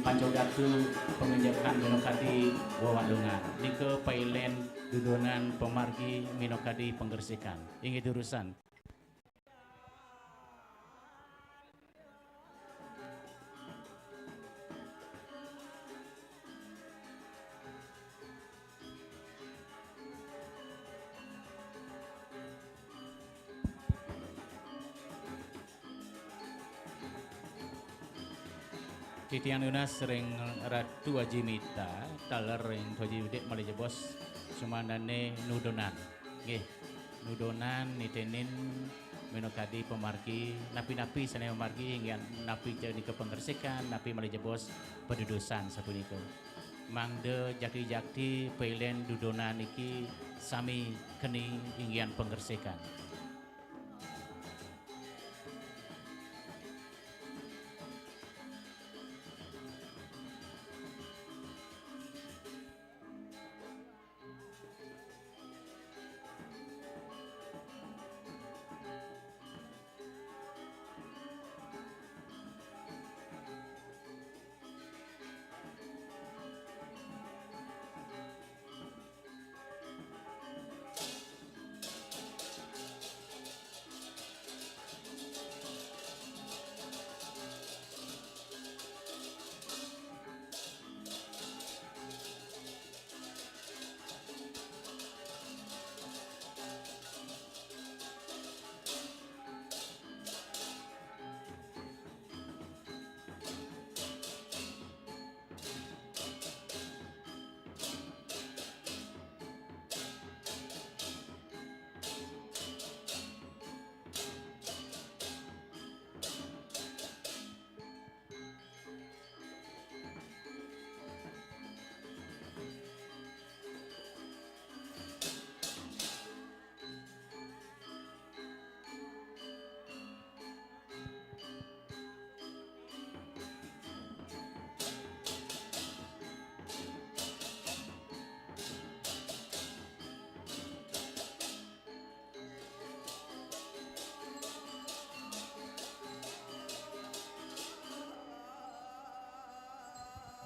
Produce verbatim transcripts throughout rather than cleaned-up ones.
Panco Datu, pangenjekan minakadi wewalungan. Nika pailen dudonan pamargi minakadi pangreskan. Inggih durusang. Titiang nunas ring Ratu Aji Mita, taler ring Ratu Aji Udik malih jebos, sumanané nudonan. Nggih, nudonan nitenin minakadi pamargi, napi-napi sané mamargi, inggih napi nika pangreskan, napi malih jebos padudusan sapunika. Mangda jakti-jakti pailen dudonan niki sami keni inggihan pangreskan.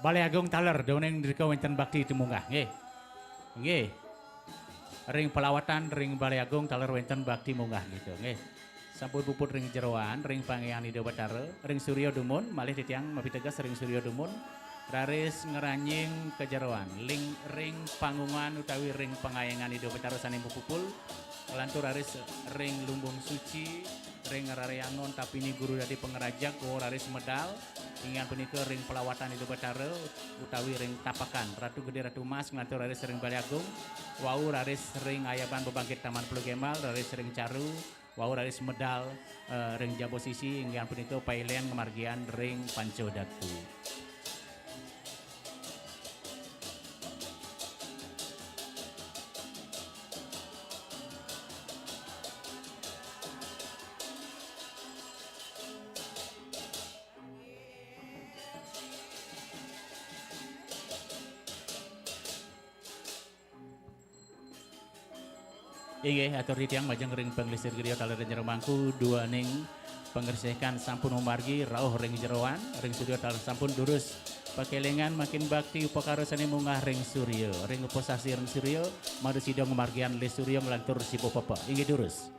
Balé Agung taler, duaning drika wénten bakti tumunggah, nggih. Nggih. Ring palawatan ring Balé Agung taler wénten bakti munggah gitu, nggih. Sampun puput ring jeroan, ring pangayaan Ida Batara, ring surya dumun, malih titiang mapiteges ring surya dumun, raris ngranjing ka jeroan, ling-, ring panggungan utawi ring pangayangan Ida Batara sané mapupul, nglantur raris ring lumbung suci, ring raryangan tapini guru dadi pangrajeg, wau raris medal, inggih punika ring palawatan Ida Batara utawi ring tapakan. Ratu Gedé Ratu Mas nglantur raris ring Balé Agung, wau raris ring ayaban bebangkit Taman Pulau Gembal, raris ring caru, wau raris medal, eh, ring jaba sisi, inggih punika pailen ngamargiang ring Panca Datu. Inggih, atur titiang majeng ring panglingsir griya taler ring jero mangku, duaning pangresikan sampun mamargi rauh ring jeroan, ring surya taler sampun durus. Pakelingan makin bakti upakara sané munggah ring surya, ring upasasi ring surya, madu sida ngamargiang lih surya nglantur sibuh pepe. Inggih durus.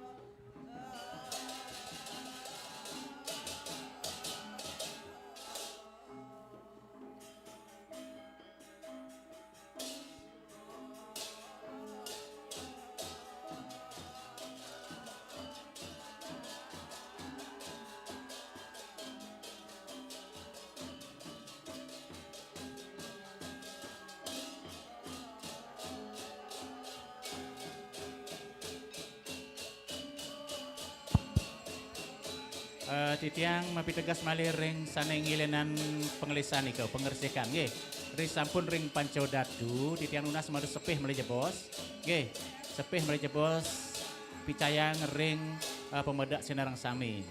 Eh, titiang mapiteges malih ring sané ngilenan panglisan nika, pangresikan, nggih. Ri sampun ring Panca Datu, titiang nunas madu sepih malih jebos. Nggih, sepih malih jebos picayang ring, eh, pamedek sinareng sami.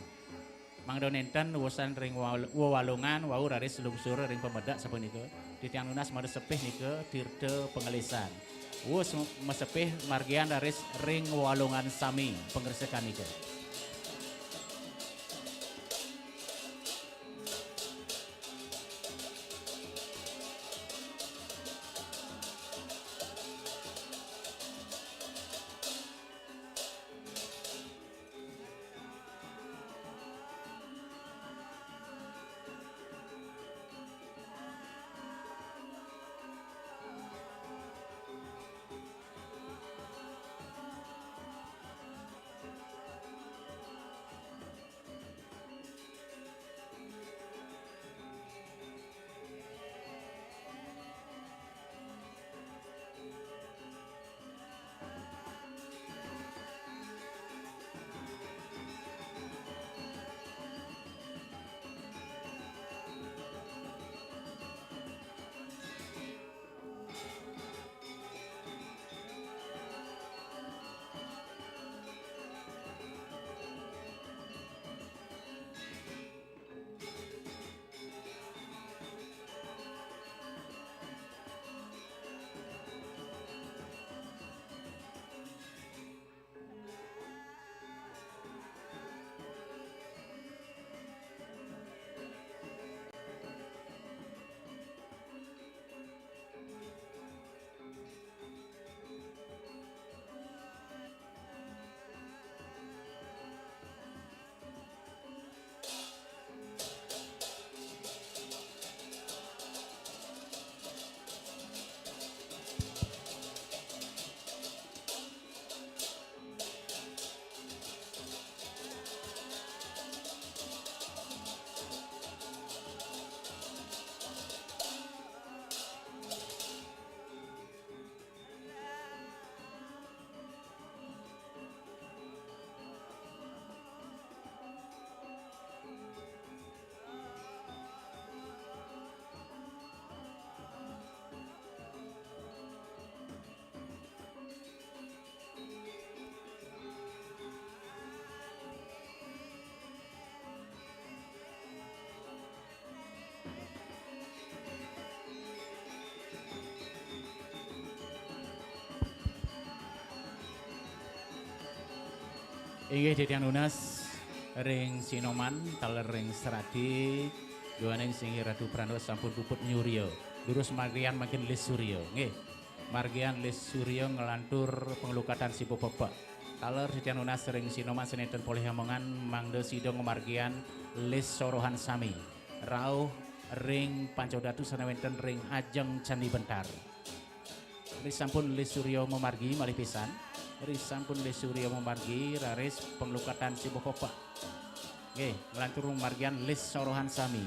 Mangda nénten wusan ring wal-, wewalungan, wau raris lungsur ring pamedek sapunika. Titiang nunas madu sepih nika tirta panglisan. Wus masepih margian raris ring wewalungan sami pangresikan nika. Inggih titiang nunas ring Sinoman, taler ring Sradi, duaning singgih Ratu Pranda sampun puput nyurya. Durus margian mangkin Lis Surya. Nggih. Margian Lis Surya nglantur panglukatan Siba Pepek. Taler titiang nunas ring Sinoman sane nenten polih amongan mangda sida ngamargian Lis Sorohan sami. Rauh ring Pancadatu sane wenten ring ajeng Candi Bentar. Risampun Lis Surya mamargi malih pisan. Risampun Lis Surya mamargi raris panglukatan Siba Pepek. Nggih, nglantur margian Lis Sorohan sami.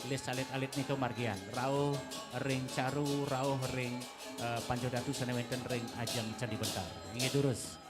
Lis alit-alit nika margian. Rauh ring Caru, rauh ring, eh, Pancadatu sane wenten ring ajeng Candi Bentar. Inggih durus.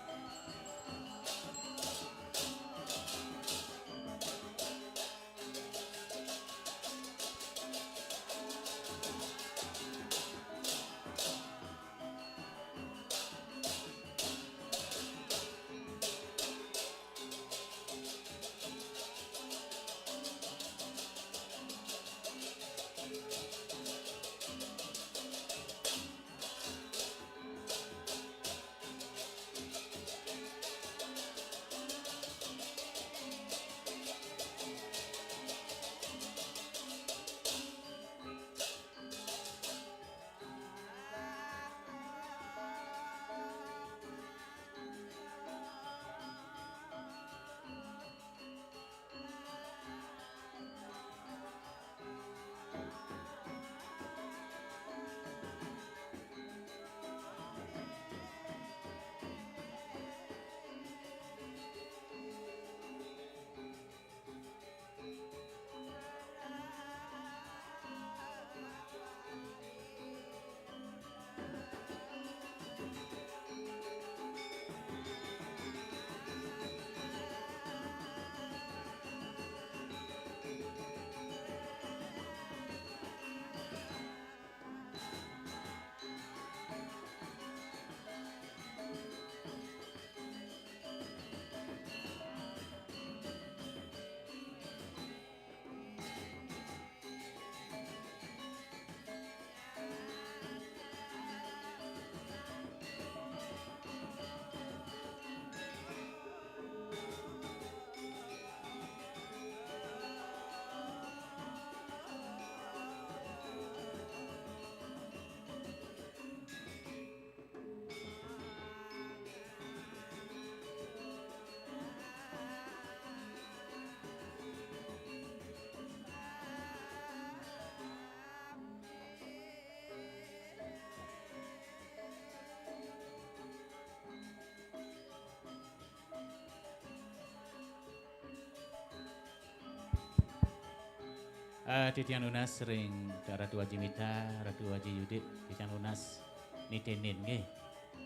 Eh, titiang nunas ring Ratu Aji Mita, Ratu Aji Yudit, titiang nunas nitenin nggih.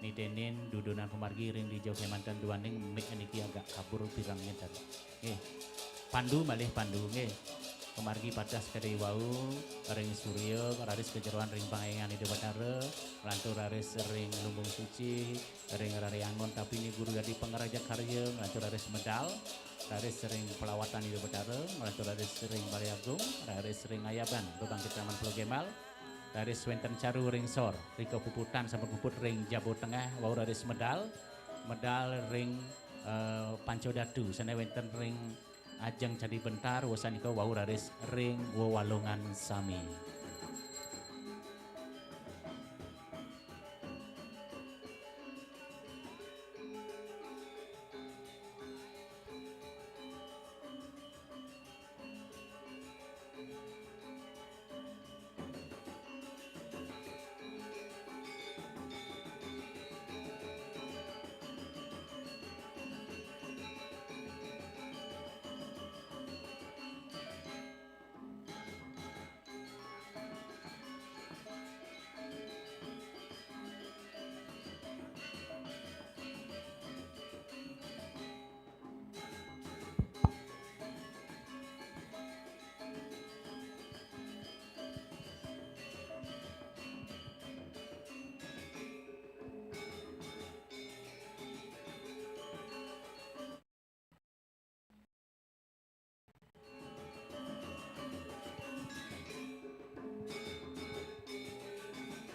Nitenin dudonan pamargi ring dija kemanten duaning mik niki agak kabur pirang nginten. Nggih. Pandu malih pandu nggih. Pamargi pateh sakadi wau ring Surya, raris kajeroan ring Pangéngan Ida Batara, lantur raris ring Lumbung Suci, ring Rare Angon, tapi ni Guru Dadi Pangaraja Karya, nglantur raris medal, raris ring Pelawatan Ida Betara, nglantur raris ring Balai Agung, raris ring Ayaban, bebangkit Taman Pulau Gembal, raris wénten Caru ring Sor, rika puputan sampun puput ring Jaba Tengah, wau raris medal, medal ring, eh, Pancadatu, sane wénten ring ajeng Candi Bentar, wasanika wau raris ring wewalungan sami.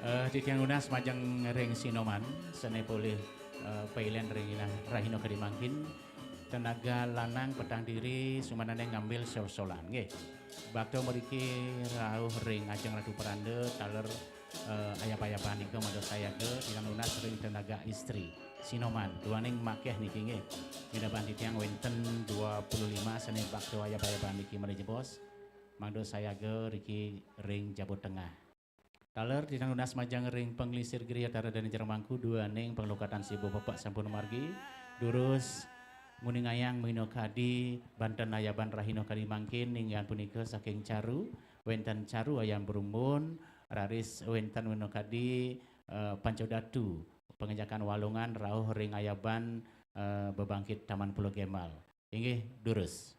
Eh, titiang nunas majeng ring Sinoman, sane polih, eh, pailen ring ilah rahina kadi mangkin. Tenaga lanang petang diri sumanané ngambil sol-solan, nggih. Bakto mriki rauh ring ajeng Ratu Peranda, taler, eh, ayab-ayaban nika mangda sayaga, tiang nunas ring tenaga istri. Sinoman, duaning makéh niki, nggih. Minabang titiang wénten dua puluh lima sané bakto ayab-ayaban niki malih jebos. Mangda sayaga riki ring Jabut Tengah. Taler tiang nunas majeng ring panglingsir griya Tara Dana Jero Mangku, duaning panglukatan sibu pepek sampun margi. Durus nguningayang minakadi banten ayaban rahina kadi mangkin, inggih punika saking Caru, wénten Caru Ayam Brumbun, raris wénten minakadi, eh, Pancadatu, pangajakan Walungan rauh ring ayaban, eh, bebangkit Taman Pulau Gembal. Inggih, durus.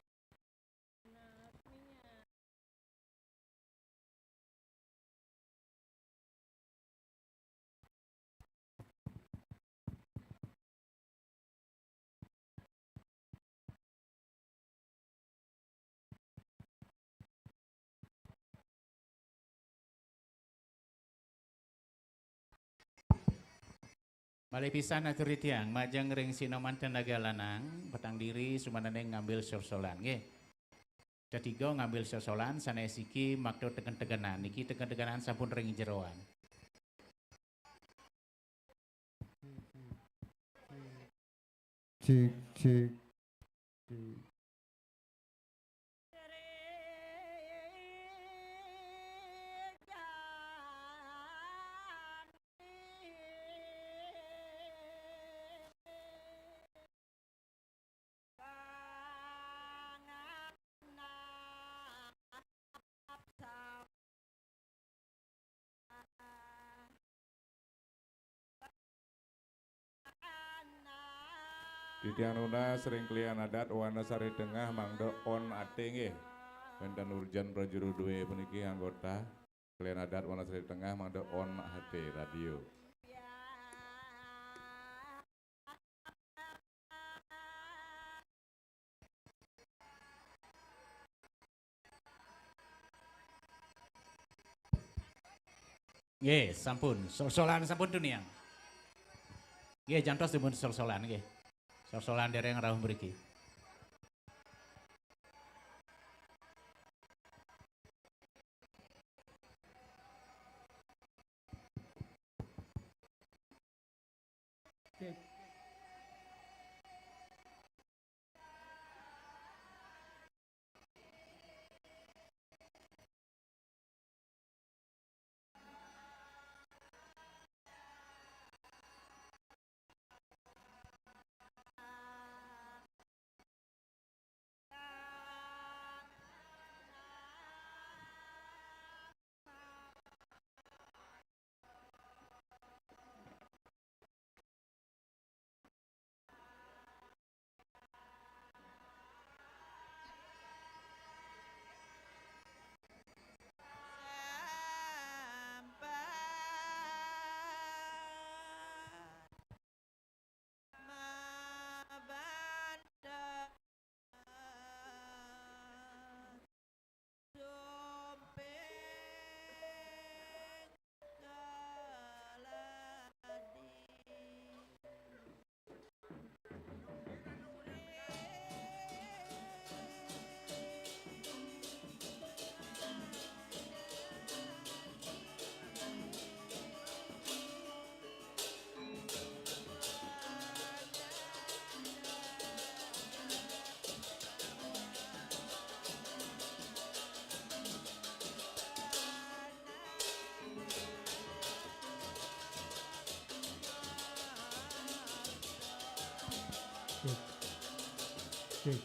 Malih pisan atur titiang, majeng ring sinoman tenaga lanang, petang diri sumanané ngambil sol-solan, nggih. Tetiga ngambil sol-solan, sané siki makta tegen-tegenan. Niki tegen-tegenan sampun ring jeroan. Cik, cik, cik. Titiang nunas ring klian adat Wanasari Tengah mangda on até nggih. Wénten urgen prajuru dué puniki anggota klian adat Wanasari Tengah mangda on até radio. Nggih, sampun. Sol-solan sampun tuniang. Nggih, jantos dumun sol-solan nggih. Sol-solan dereng rauh mriki. Cik. Cik.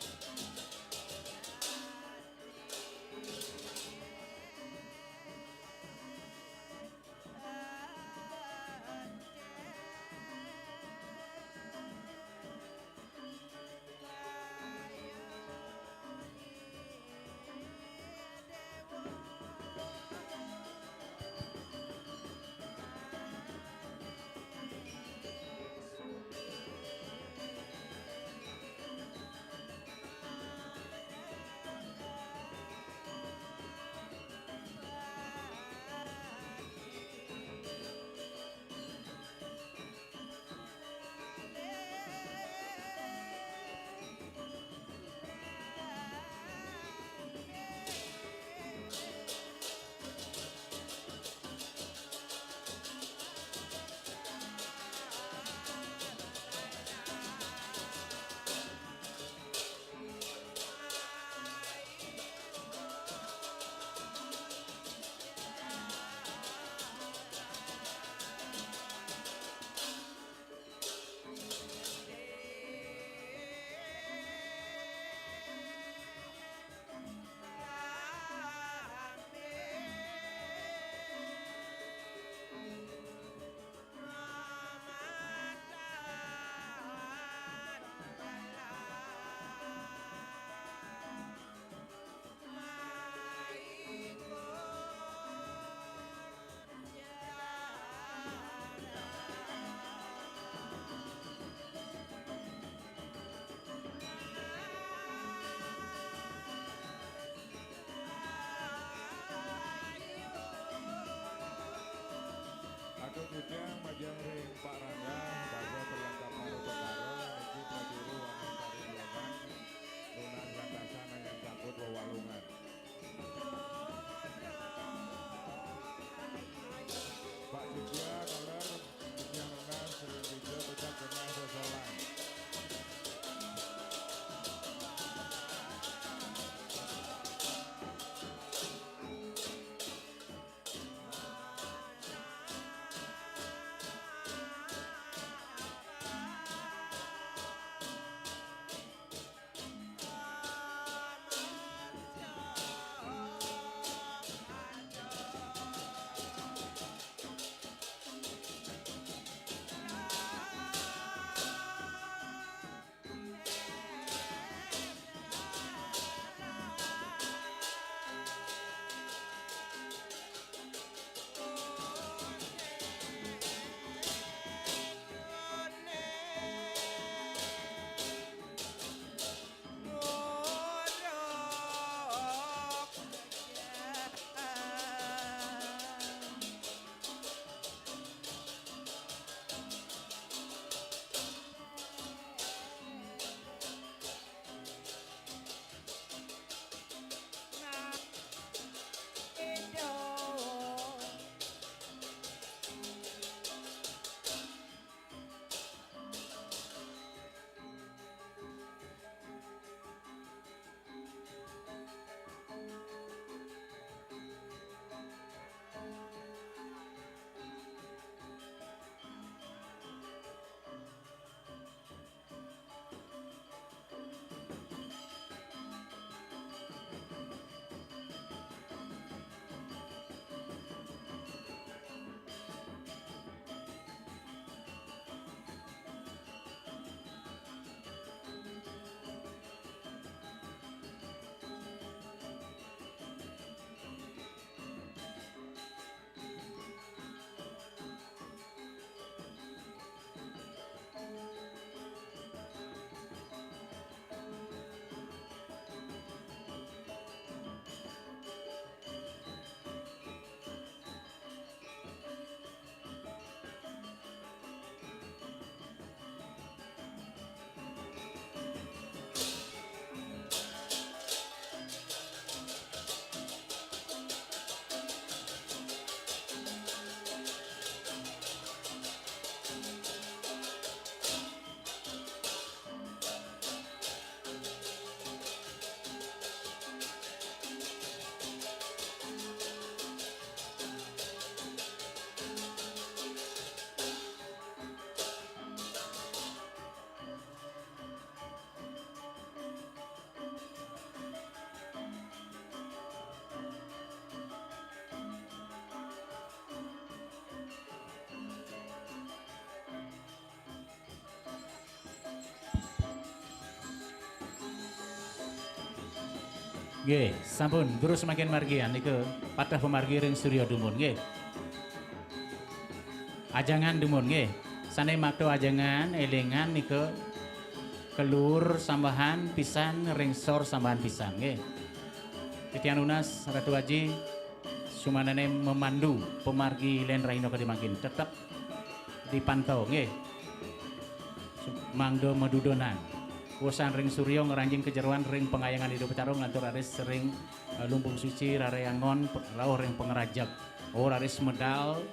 Nggih, sampun, durus mangkin margian nika patah pamargi ring Surya dumun, nggih. Ajangan dumun, nggih. Sane makta ajangan, elingan nika kelur sambahan pisan ring sor sambahan pisan, nggih. Titiang nunas, Ratu Aji, sumanane memandu pamargi len rahina kadi mangkin. Tetep dipantau, nggih. Mangda madudonan. Wusan ring surya ngranjing kajeroan ring pangwayangan Ida Betara nglantur raris ring, eh, Lumbung Suci, raris angon, pe-, rauh ring pangrajeg. Oh, raris medal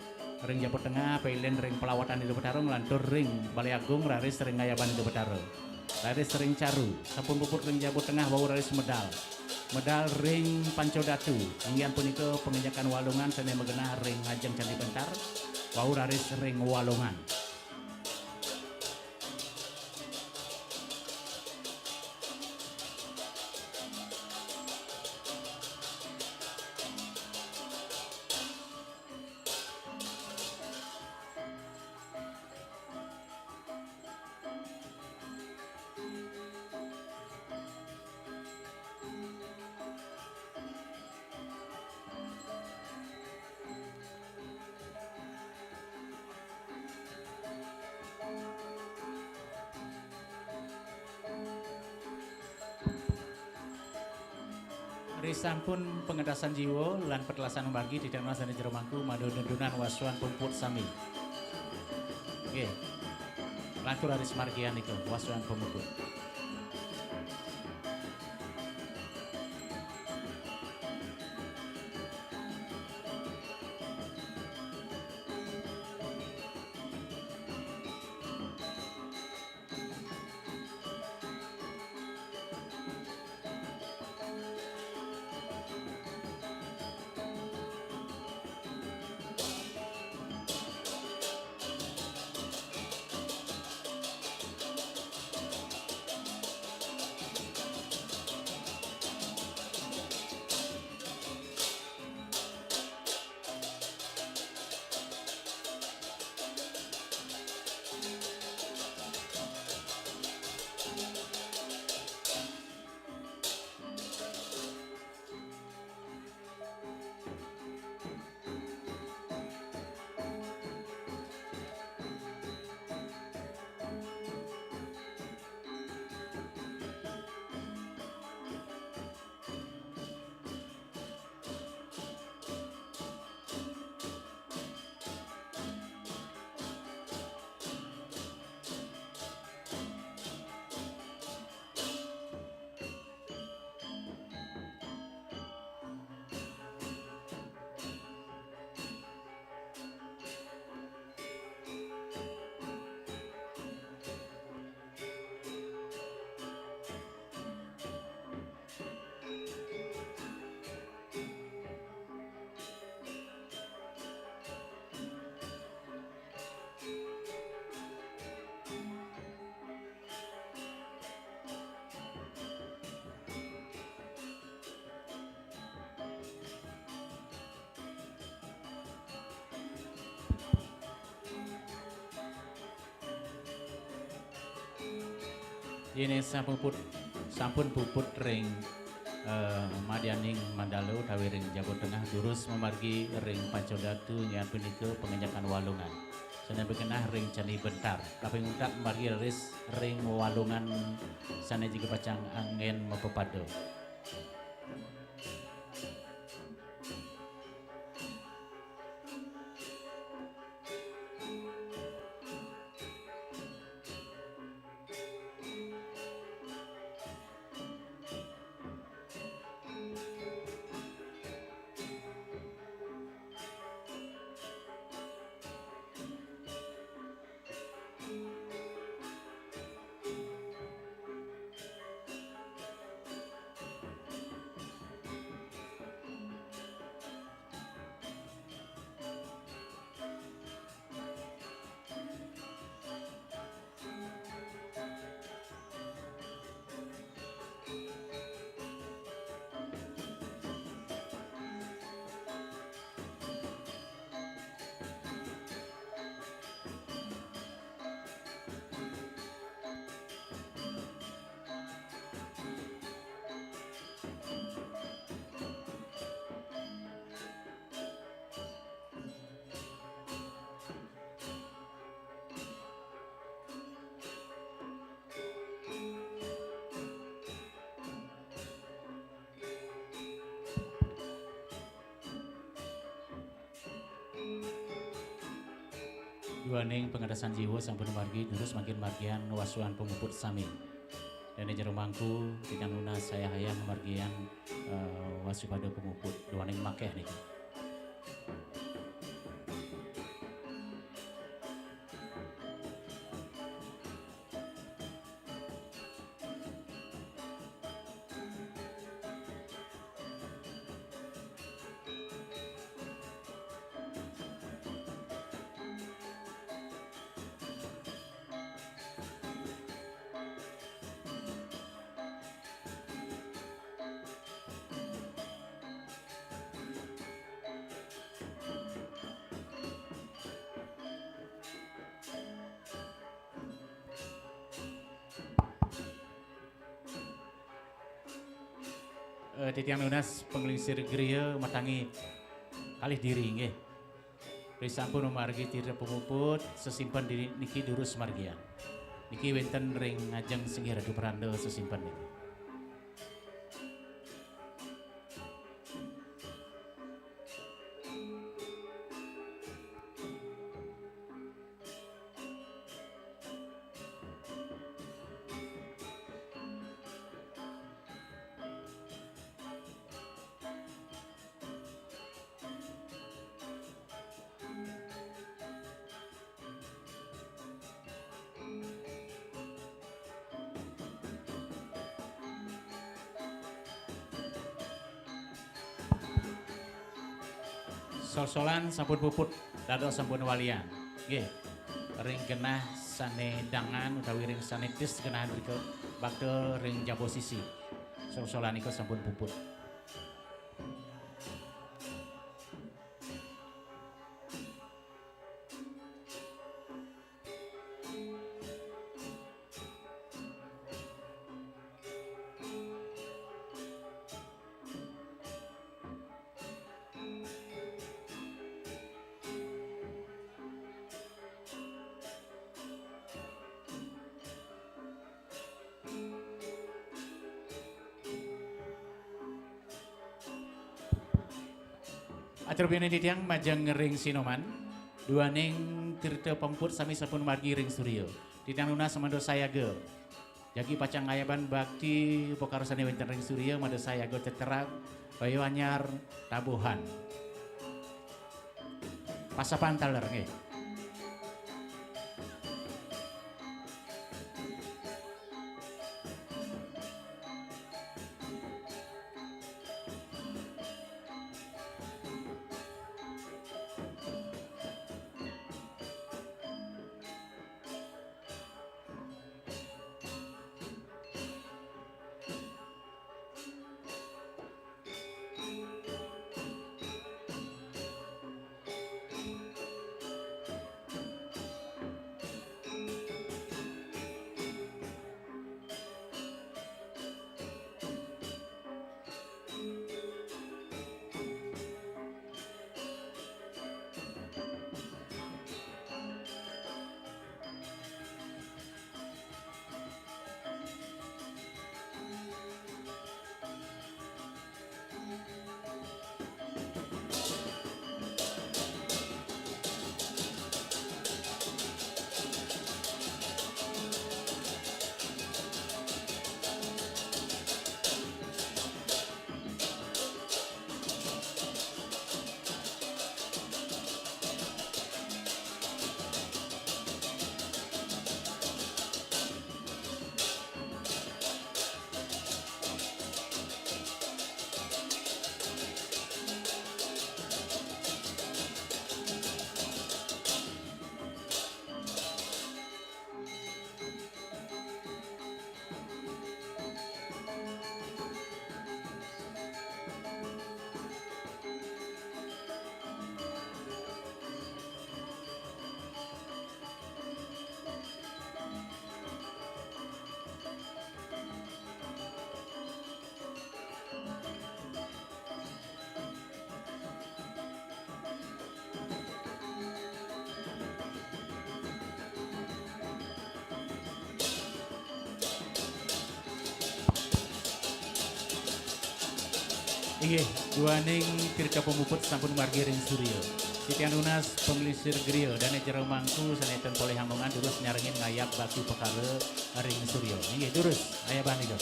ring Jaba Tengah, pailen ring palawatan Ida Betara nglantur ring Balai Agung, raris ring ngayaban Ida Betara. Raris ring Caru, sampun puput ring Jaba Tengah wau raris medal. Medal ring Panca Datu, inggih punika pangenjekan walungan sane magenah ring ngajeng Candi Bentar, wau raris ring walungan. Risampun pangentasan jiwa lan petelasan margi, titiang nunas dane jero mangku, madu dundunan wasuan puput sami. Nggih. Lantur raris margian nika, wasuan puput. Yene sampun puput, sampun puput ring, eh, madyaning mandala utawi ring Jaba Tengah, durus mamargi ring Panca Datu, inggih punika pangenjekan walungan. Sane magenah ring Candi Bentar. Kaping untat mamargi raris ring walungan sane jagi pacang anggen mapapada. Duaning pangentasan jiwa sampun margi, durus mangkin margian wasuan pamuput sami. Dene jero mangku, titiang nunas sayah-sayah margian, eh, wasupada pamuput. Duaning makeh niki. Eh, titiang nunas panglingsir griya matangi kalih diri, nggih. Risampun mamargi tirta pamuput, sesimpen diri niki durus margian. Niki wenten ring ngajeng singgih Ratu Pranda sesimpen niki. Sol-solan sampun puput, dados sampun walian. Nggih. Ring genah sane dangan utawi ring sane tis genahan drika bakta ring jaba sisi. Sol-solan nika sampun puput. Atur pianin titiang majeng ring Sinoman, duaning tirta pamuput sami sampun margi ring surya. Titiang nunas mangda sayaga. Jagi pacang ngayaban bakti upakara sane wenten ring surya, mangda sayaga teterag, Bayu Anyar, Tabuhan. Pasapan taler, nggih. Inggih, duaning tirta pamuput sampun margi ring surya. Titiang nunas panglingsir griya dané jero mangku sané ten polih hamongan durus nyarengin ngayab bakti pekara ring surya. Inggih durus, ayaban nika.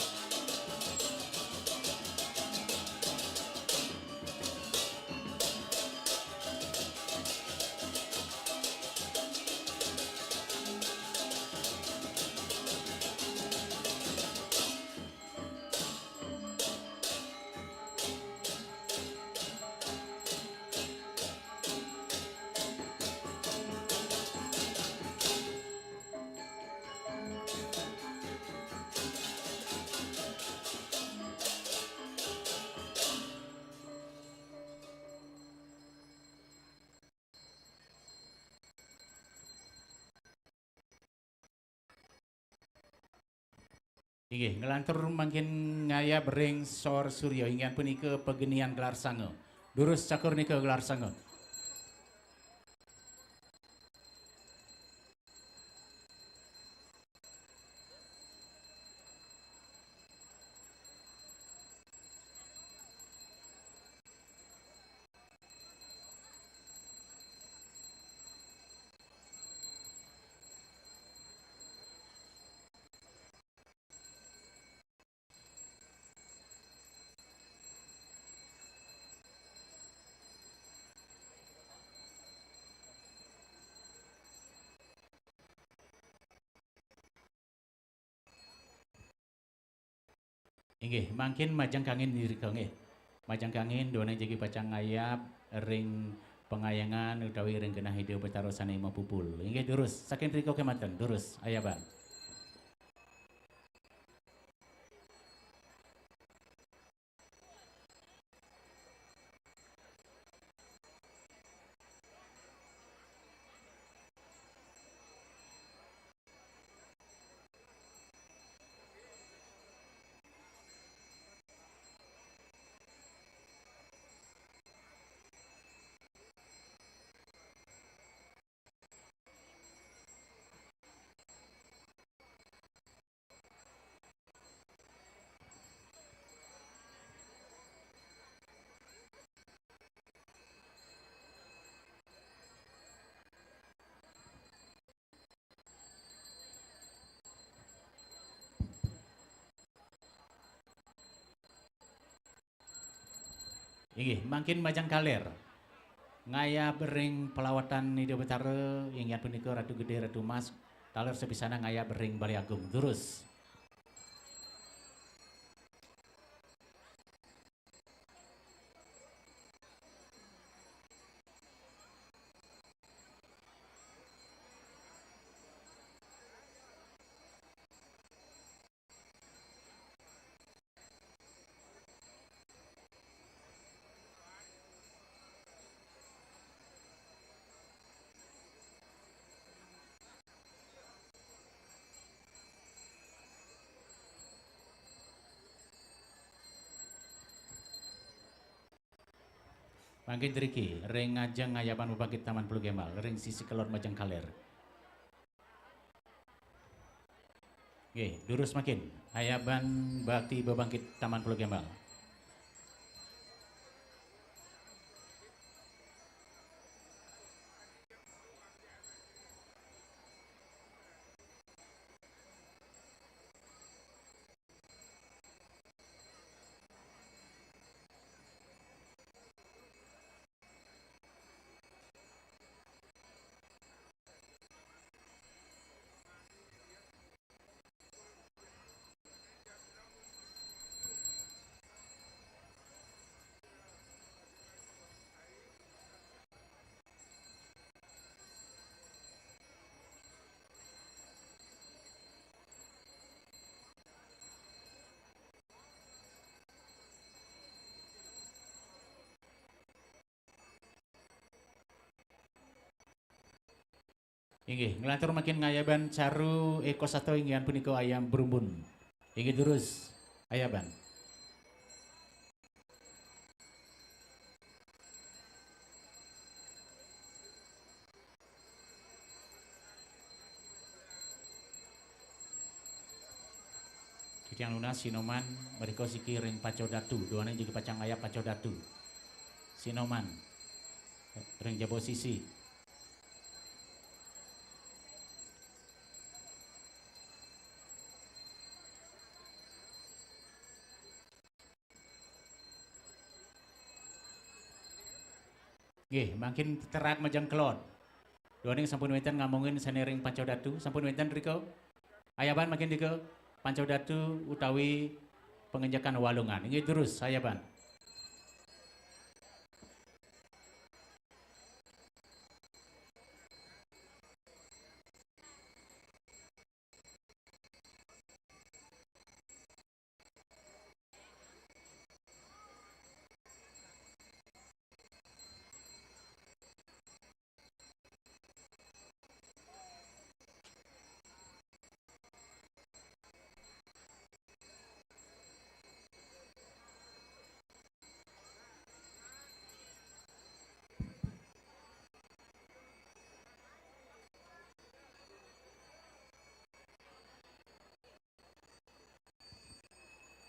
Inggih, nglantur mangkin ngayab ring sor surya, inggih punika pagenian gelar sanga. Durus cakur nika gelar sanga. Inggih, mangkin majeng kangin irika nggih. Majeng kangin duaning jagi pacang ngayab ring pangayangan utawi ring genah Ida Betara sané mapupul. Inggih durus, saking irika kémanten, durus, ayaban. Inggih, mangkin majeng kaler. Ngayab ring palawatan Ida Betara, inggih punika Ratu Gedé, Ratu Mas, taler sapisanan ngayab ring Balé Agung. Durus. Mangkin driki, ring ngajeng ngayaban bebangkit Taman Pulau Gembal, ring sisi kelod majeng kaler. Nggih, durus mangkin, ngayaban bakti bebangkit Taman Pulau Gembal. Inggih, nglantur mangkin ngayaban caru Eko Sato inggih punika ayam berumbun. Inggih durus, ayaban. Titiang nunas Sinoman, mrika siki ring Paca Datu, duaning jagi pacang ngayab Paca Datu. Sinoman. ring jaba sisi. Nggih, mangkin teterak majeng kelod. Duaning sampun wenten ngamongin sane ring Panca Datu, sampun wenten rika? Ayaban mangkin rika Panca Datu utawi pangenjekan Walungan. Inggih durus, ayaban.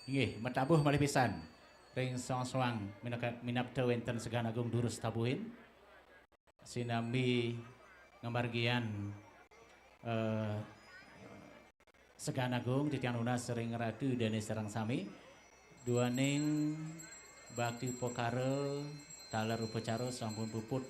Inggih, matabuh malih pisan ring soang-soang minaka-, minabda wenten Segan Agung durus tabuhin. Sinambi ngamargiang, eh, Segan Agung titiang nunas ring Ratu Dane sareng sami. Duaning bakti upakara taler upacara sampun puput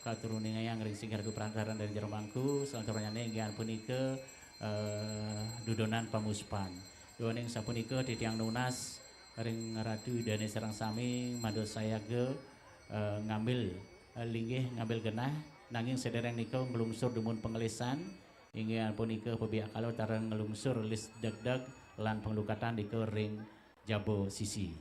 katuruningayang ring singgih Ratu Prandaran dan Jero Mangku, salanturnyane inggih punika, eh, dudonan pamuspan. Duaning sapunika titiang nunas ring Ratu Dane sareng sami mangda sayaga, eh, ngambil, eh, linggih, ngambil genah, nanging sedereng nika nglungsur dumun pangelisan, inggih punika pabiakala taler nglungsur lis degdeg lan panglukatan nika ring jaba sisi.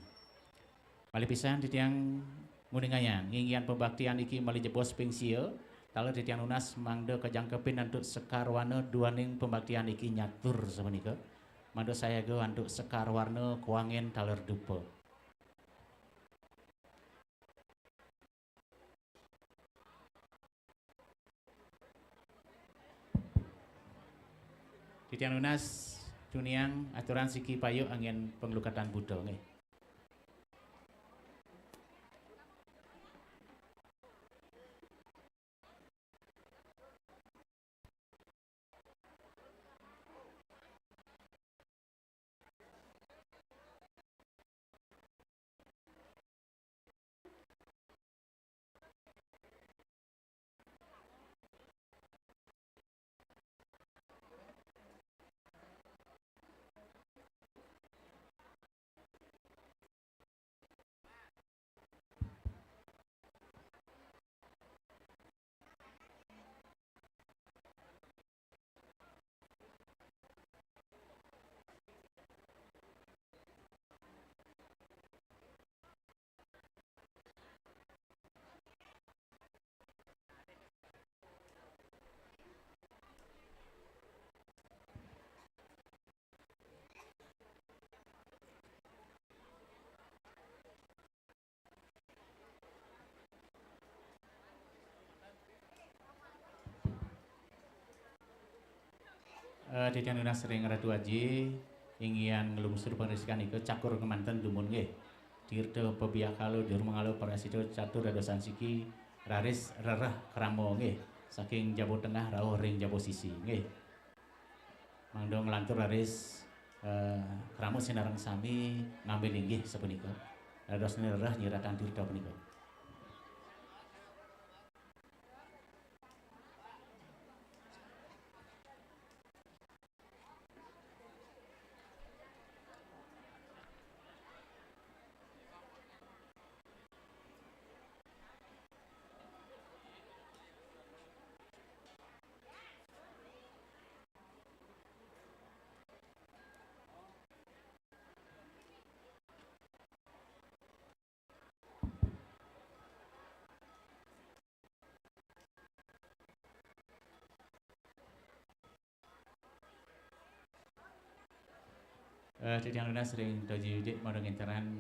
Malih pisan titiang nguningayang, nginggihan pabaktian iki malih jebos ping sia, taler titiang nunas mangda kajangkepin antuk sekar warna duaning pabaktian iki nyatur sapunika. Mangda sayaga antuk sekar warna kuangen taler dupa. Titiang nunas tuniang aturan siki payu anggen panglukatan buta, nggih. Eh, titiang nunas ring Ratu Aji, inggihan nglungsur pangresikan nika cakur kemanten dumun nggih. Tirta pabiakala durmangala parasita catur dadosan siki raris rereh krama nggih. Saking jaba tengah rauh ring jaba sisi nggih. Mangda nglantur raris, eh, krama sinareng sami ngambil linggih sapunika. Dados nirereh nyiratan tirta punika. Eh, titiang nunas ring Toji Yudik mangda nginteran,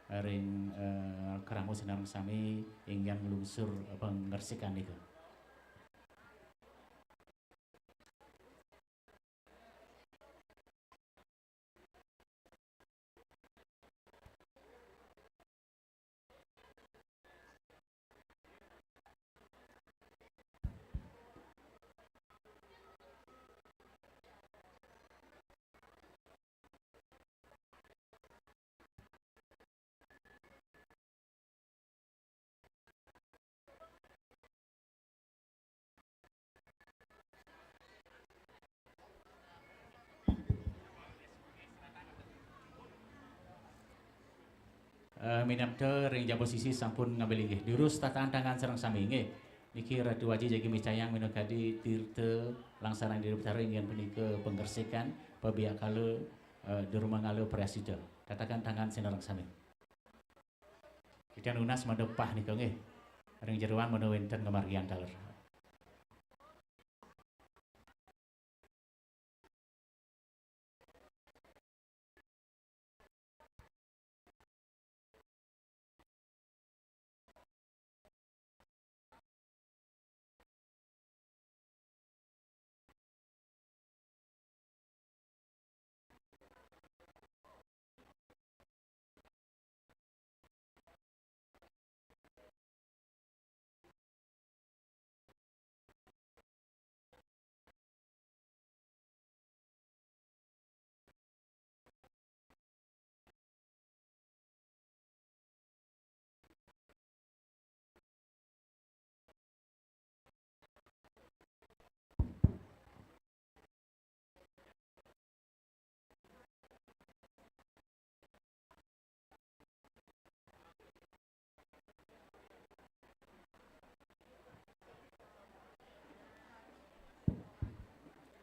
eh, ring, eh, krama sinareng sami inggihan nglungsur pangresikan nika. Eh, minabda ring jaba sisi sampun ngambil inggih. Durus tataan tangan sareng sami, nggih. Niki Ratu Aji jagi micayang minakadi tirta langsaran Ida Betara inggih punika pangresik, pabiakala, eh, durmangala prayascita. Tatakan tangan sinareng sami. Titiang nunas mangda pah nika, nggih. Ring jeroan mangda wenten ngamargiang taler.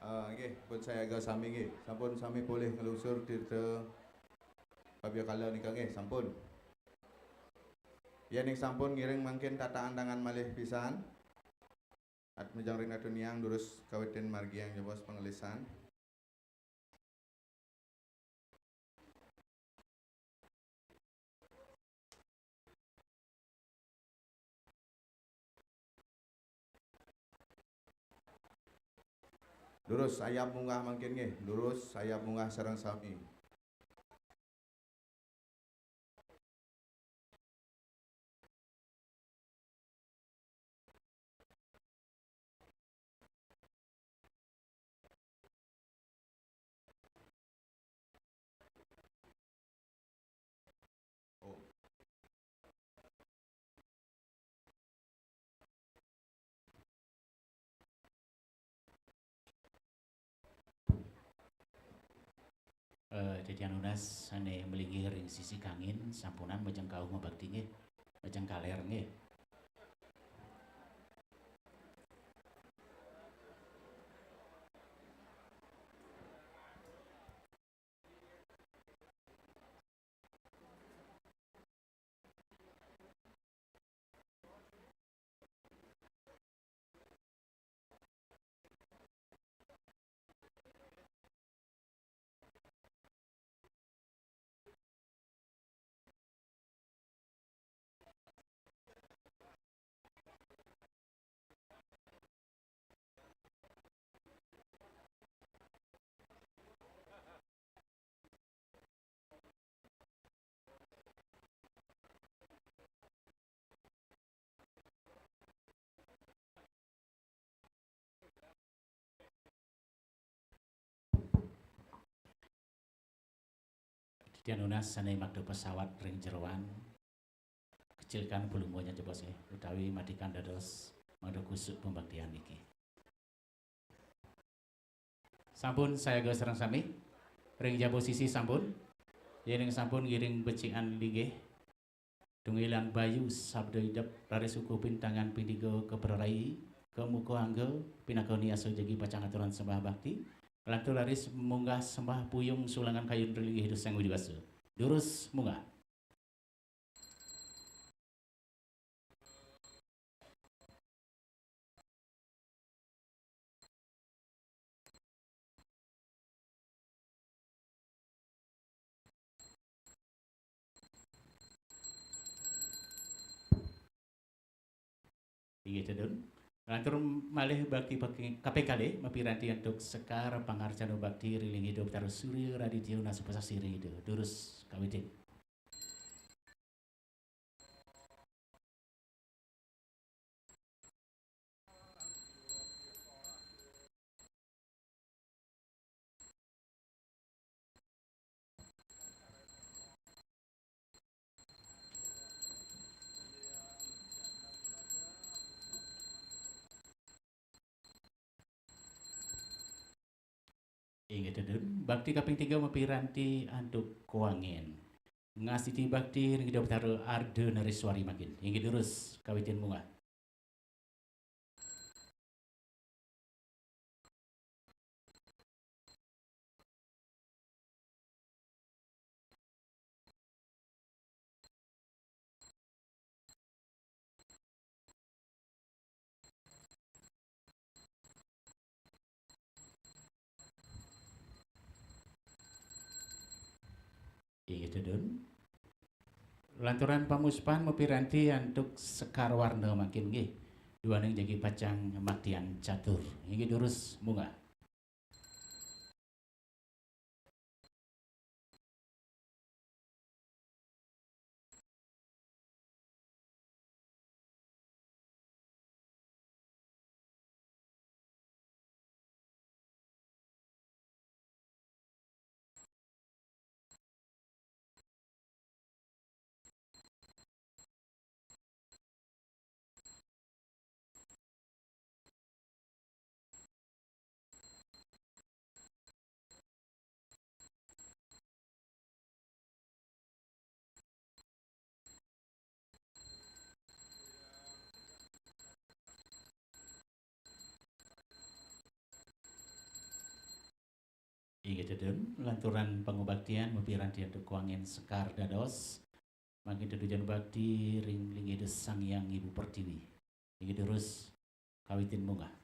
Ah, nggih, pun sayaga sami nggih. Sampun sami polih nglungsur tirta pabiakala nika nggih, sampun. Yen ing sampun ngiring mangkin tataan tangan malih pisan. At mejang ring Ratu Niang durus kawitin margiang jebos pangelisan. Durus ayab munggah mangkin nggih, durus ayab munggah sareng sami. Eh, titiang nunas sane malinggih ring sisi kangin, sampunang majeng kauh mabakti nggih. Majeng kaler nggih. Titiang nunas sane makta pesawat ring jeroan, kecilkan volumenya jebos nggih, utawi matikan dados mangda kusuk pembaktian niki. Sampun sayaga sareng sami, ring jaba sisi sampun, yening sampun ngiring becikan linggih, tunggilan bayu sabda idep, raris kukuh pintangan ping tiga kaprarai, kamuka angga, pinaka niasa jagi pacang aturang sembah bakti, lantur raris munggah sembah puyung sulangan kayun ring linggih Ida Sang Widi Wasa. Durus munggah. Inggih tedun. Lantur malih bakti pake-, kaping kalih mapiranti antuk sekar pangarcana bakti ring linggih Ida Betara Surya Raditya Nasupasasi ring Ida. Durus kawitin. Inggih tedun, bakti kaping tiga mapiranti antuk kuangin. ngastiti bakti ring Ida Betara Arda Nareswari mangkin. Inggih durus kawitin munggah. Inggih tedun. Lanturan pamuspan mapiranti antuk Sekar Warna mangkin nggih. Duaning jagi pacang maktian catur. Inggih durus munggah. Inggih tedun, lanturan pangubaktian mapiranti antuk kuangen Sekar dados mangkin tetujon bakti ring linggih Ida Sang Hyang Ibu Pertiwi. Inggih durus kawitin munggah.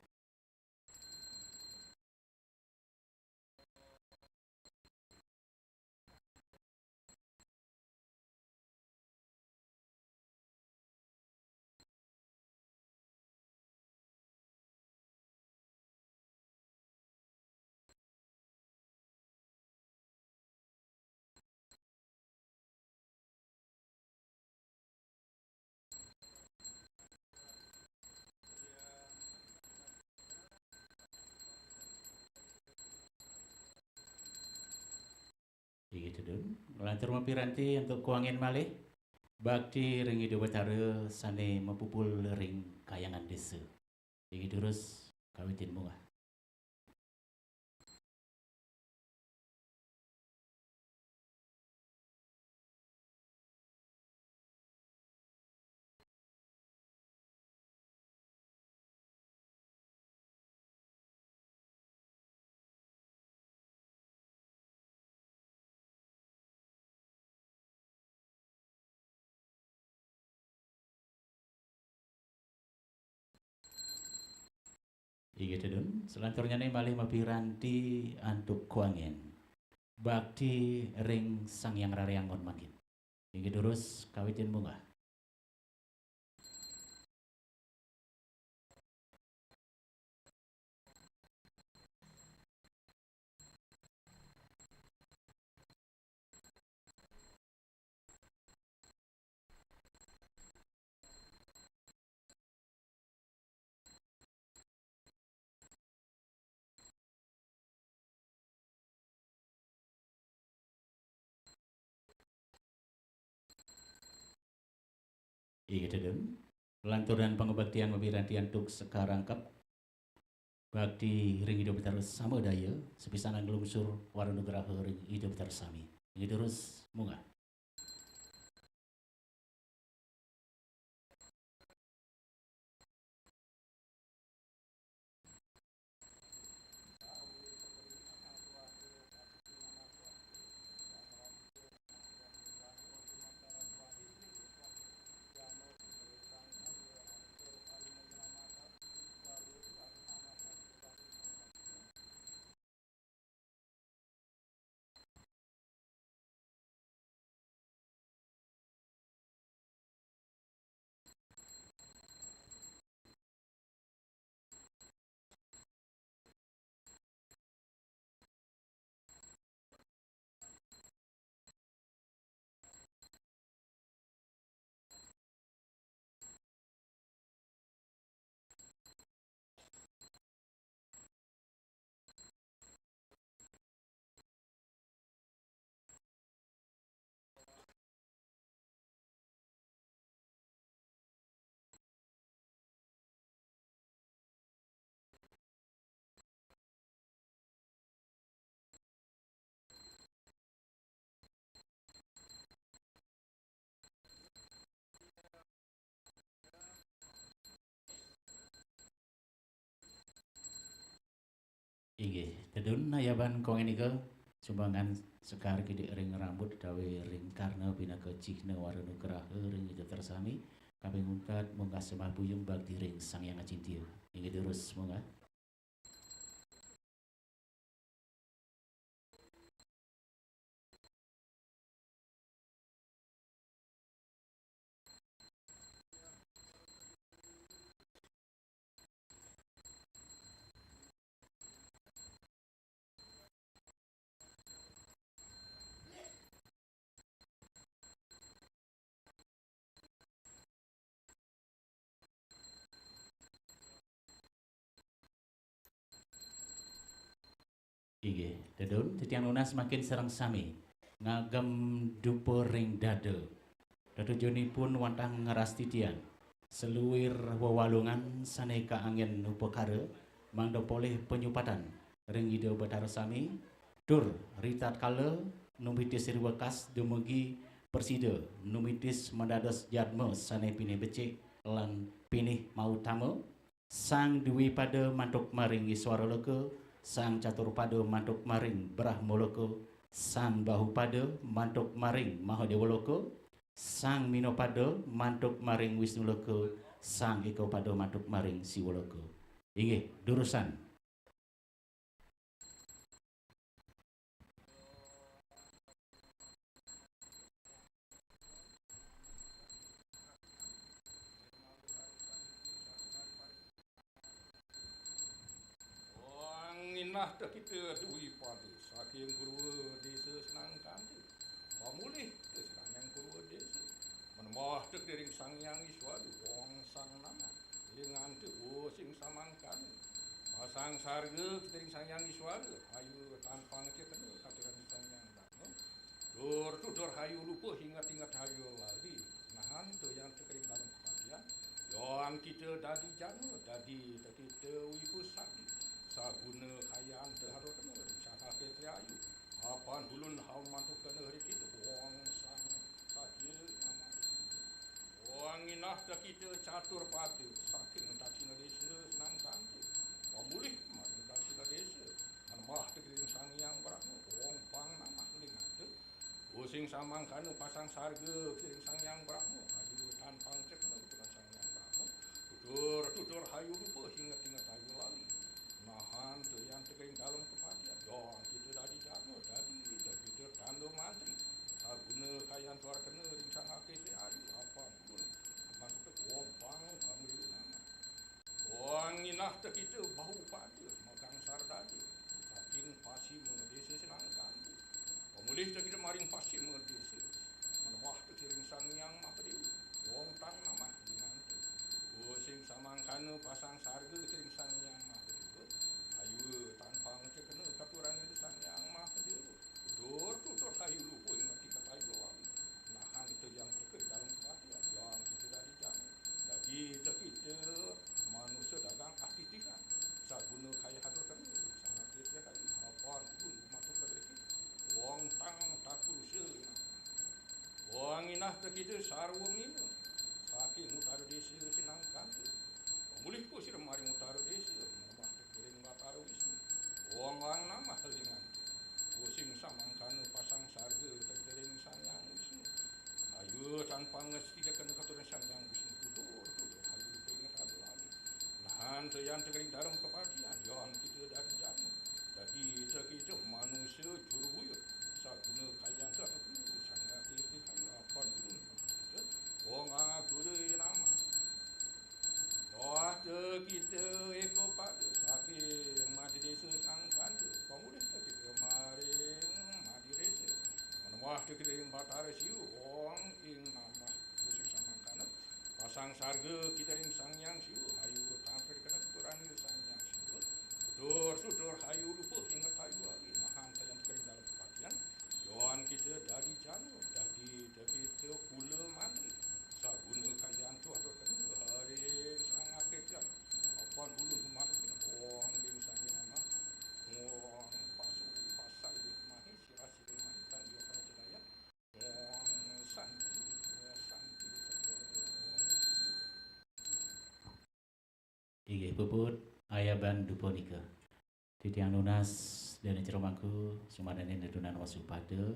Inggih tedun, nglantur mapiranti antuk kuangen malih bakti ring Ida Betara sane mapupul ring kayangan desa. Inggih durus kawitin munggah. Inggih tedun, selanturnyane malih mapiranti antuk kuangen bakti ring Sang Hyang Raryangon mangkin. Inggih durus kawitin munggah. Inggih tedun, lanturan pangubaktian mapiranti antuk Sekar rangkep bakti ring Ida Betara Samadaya, sapisanan nglungsur wara nugraha ring Ida Betara sami. Inggih durus munggah. Inggih, tedun ayaban kong nika sumbangan sekar kidik ring rambut utawi ring karna pinaka cihna wara nugraha ring ida tersami, kaping ungkat munggah sembah buyung bakti ring Sang Hyang Acintya. Inggih durus munggah. Inggih, tedun titiang nunas mangkin sareng sami ngagem dupa ring dada. Tetujunipun wantah ngrastitiang saluir wewalungan sane kaanggen upakara mangda polih panyupatan ring Ida Batara sami, tur ritatkala numitis riwekas dumugi prasida numitis madados jadma sane pinih becik lan pinih mautama, Sang Dwipada mantuk maring Iswara Loka, Sang Catur Pada mantuk maring Brahma Loka, Sang Bahupada mantuk maring Mahadewa Loka, Sang Minapada mantuk maring Wisnu Loka, Sang Ekapada mantuk maring Siwa Loka. Inggih, durusang. Wang inah tekita Dwipada saking Purwa Desa Senangkanta. Pamulih te siraning Purwa Desa. Manembah te ring Sang Hyang Iswara, wong sang namah. Linganta, o sing samangkana. Pasang sarga kita ring Sang Hyang Iswara, ayu tan pangecetna katuran Sang Hyang Brahma. Tur tutur hayu lupa, inget-inget hayu lali. Nahan te yan tekering dalam kepatian. Yan kita dadi jana, dadi tekita wipusati. Saguna kayan te harus kena, sangake te ayu. Apan ulun hau mantuk kena hari kita, wong sang saja nama. Wang inah tekita Catur Pada saking Dacina Desa Senangkanta. Pamulih maring Dacina Desa. Manembah tekering Sang Hyang Brahma. Wong pang namah linganta. O sing samangkana pasang sarga kiring Sang Hyang Brahma. Ayu tan pangecetna katuran Sang Hyang Brahma. Tutur, tutur hayu lupa, inget-inget hayu lali. Nahan te yan tekering dalam kepatian. Yan kita dadi jana, dadi, dadi kita tanda mantri. Saguna kayan tuar kena ring sangake te ayu, apan pun. Masuk ke wong pang, pamulih nama. Wang inah tekita Bahupada, makang sardada. Saking Pasima Desa Senangkanta. Pamulih tekita maring Pasima Desa. Manembah tekiring Sang Hyang Mahadewa. Wong tang namah linganta. O sing samangkana pasang sarga kiring Sang Hyang Mahadewa. Ayu tan pangecetna katuran Ida Sang Hyang Mahadewa. Tutur, tutur hayu lupa, inget-inget hayu lali. Nahan te yan tekering dalam kepatian, yan kita dadi jana. Dadi tekita manusa dagang atitihan. Saguna kaya hatur kena, sangat kita kaya hapan pun matur kena kita. Wong tang takurusa. Wong inah tekita Sarwa Mina. Saking Utara Desa Senangkanta. Pamulih ku sira maring Utara Desa, manembah tekering Batara Wisnu. Wong wang namah linganta. O sing samangkana pasang sarga tekering Sang Hyang Wisnu. Ayu tan pangecetna katuran Sang Hyang Wisnu, tutur, tutur hayu pengetahuan. Nahan te yan tekering dalam kepatian, yan kita dadi jana. Dadi tekita manusa juru buyut. Saguna kayan te atur kena, sangati hayu apan ulun. Wong agure nama. Wah, tekita Ekapada saking Madya Desa Senangkanta. Pamulih tekita maring Madya Desa. Manembah tekita ring Batara Siwa, wong ing namah O sing samangkana. Pasang sarga kita ring Sang Hyang Siwa. Ayu tampil kena katuran Sang Hyang Siwa. Tutur, tutur hayu lupa, inget hayu lali. Nahan te yan tekering dalam kepatian. Yan kita dadi jana, dadi tekita kula mantri. Saguna kayan te atur kena ring sangake te ayu. Apan ulun matur kena wong ing sami nama. Wong pasu pasai mahi sirah siring mahi tan dia prajaya. Wong santi, wong santi. Inggih puput ayaban dupa nika. Titiang nunas déning jero mangku, sumandaning nedunan wasupada,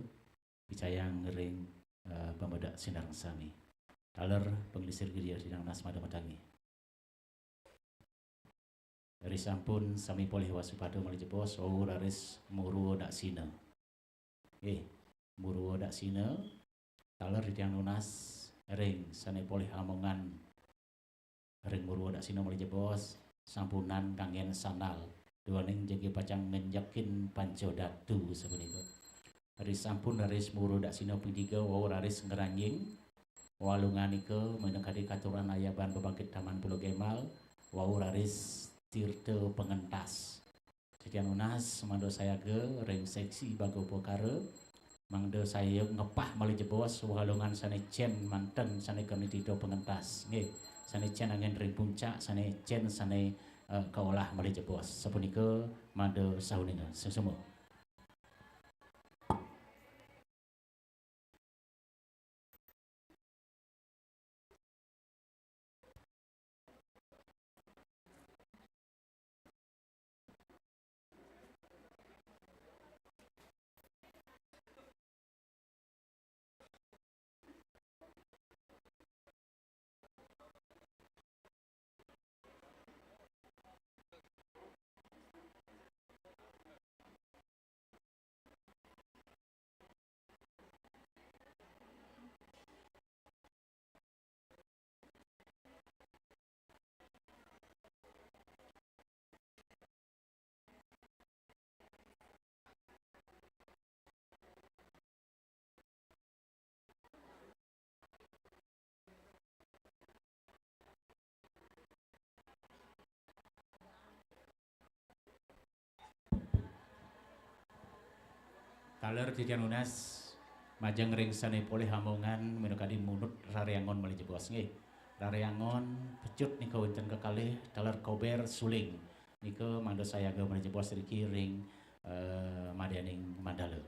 picayang ring, eh, pamedek sinareng sami. Taler panglisir griya titiang nunas madeng matangi. Risampun sami polih wasupada malih jebos, wau raris murwa daksina. Nggih, murwa daksina, taler titiang nunas ring sané polih amongan ring murwa daksina malih jebos, sampunang kanggén sandal, duaning jagi pacang ngenjekin panca datu sapunika. Risampun raris murwa daksina ping tiga wau raris ngranjing walunganika minakadi katuran ayaban pabangkit Taman Pulau Gembal, wau raris tirta pangentas. Titiang nunas mangda sayaga ring seksi bagapakara, mangda saya ngepah malih jebos walungan sané cén manten sané keni tirta pangentas. Nggih, sané cén anggén ring puncak, sané cén sané, eh, kaolah malih jebos. Sapunika mangda sauninga. Suksma. Taler titiang nunas majeng ring sané polih amongan minakadi munut raré angon malih jebos nggih. Raré angon pecut nika wénten kekalih, taler kobér suling. Nika mangda sayaga malih jebos riki ring, eh, madyaning mandala.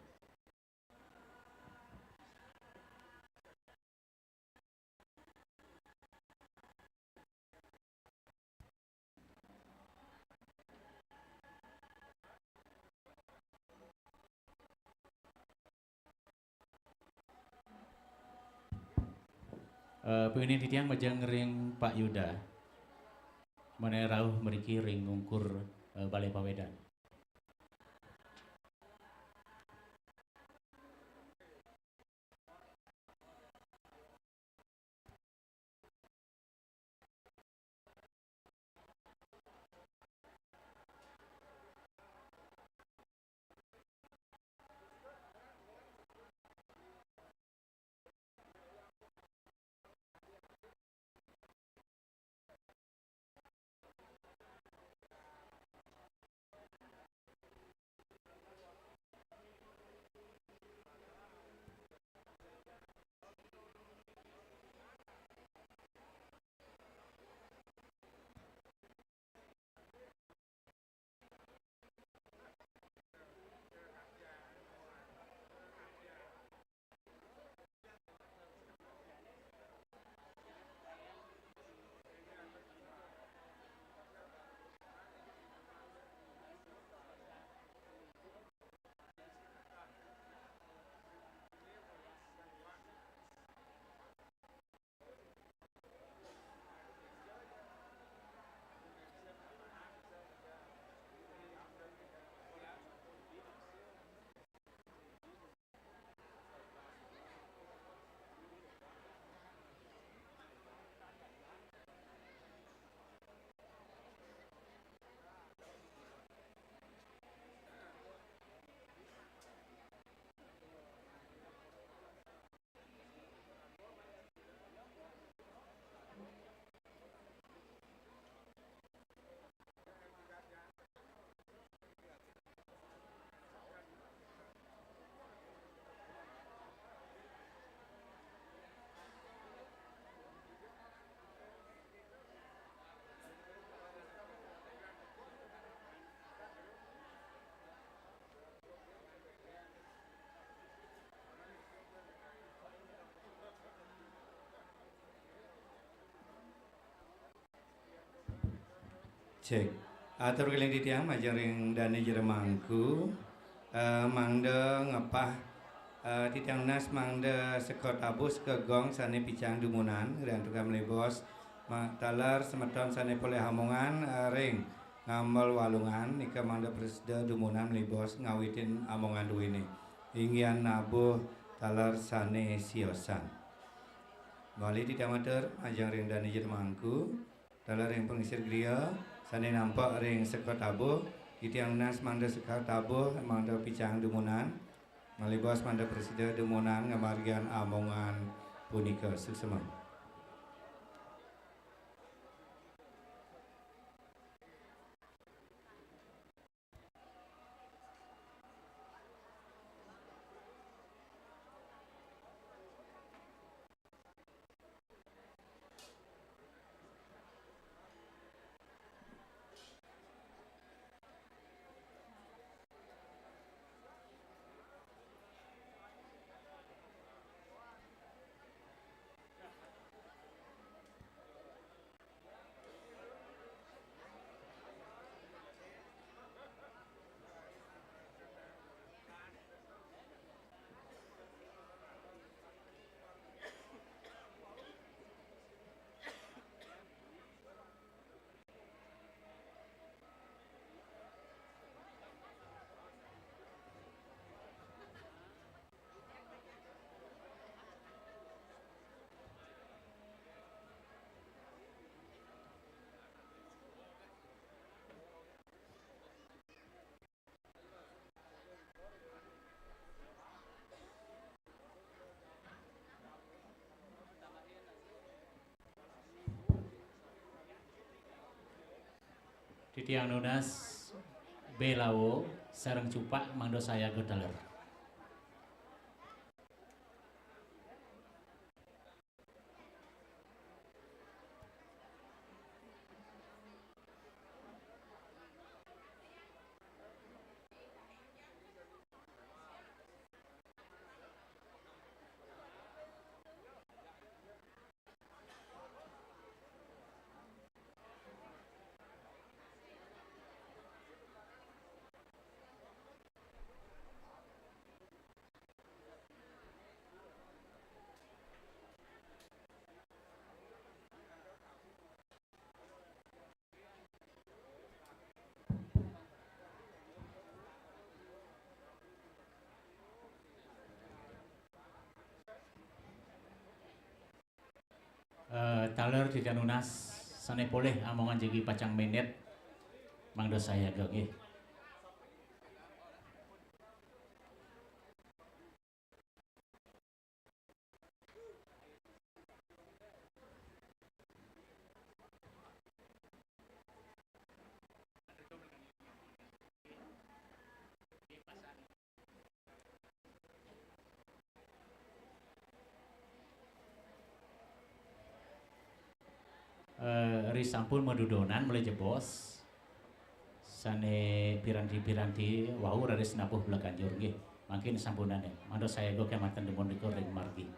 Eh, panginin titiang majeng ring Pak Yuda. Menawi rauh mriki ring ungkur, eh, Balé Pawédan. Cek. Atur keling titiang majeng ring dane jero mangku, eh, mangda ngepah, eh, titiang nunas mangda seka tabuh seka gong sane picang dumunan, riantukan melibos, ma-, taler semeton sane polih amongan, eh, ring Ngambel Walungan, nika mangda prasida dumunan melibos ngawitin amongan duene. Inggihan nabuh taler sane siosan. Mawali titiang matur, majeng ring dane jero mangku, taler ring panglingsir griya, sane nampek ring seka tabuh, titiang nunas mangda seka tabuh, mangda picang dumunan, malibos mangda prasida dumunan ngamargiang amongan punika. Suksema. Titiang nunas belawo sareng cupak mangda sayaga taler. Eh, taler titiang nunas sane polih amongan jagi pacang mendet mangda sayaga nggih. Eh, ri sampun madudonan malih jebos. Sane piranti-piranti wau raris nabuh bleganjur nggih. Mangkin sampunane. Mangda sayaga kemanten dumun ring margi.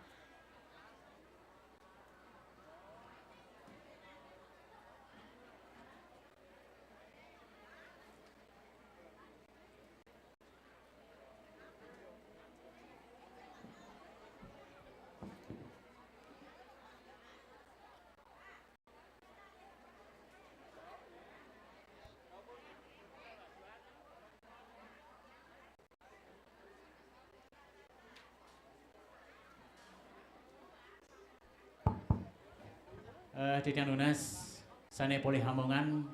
Eh, titiang nunas sane polih amongan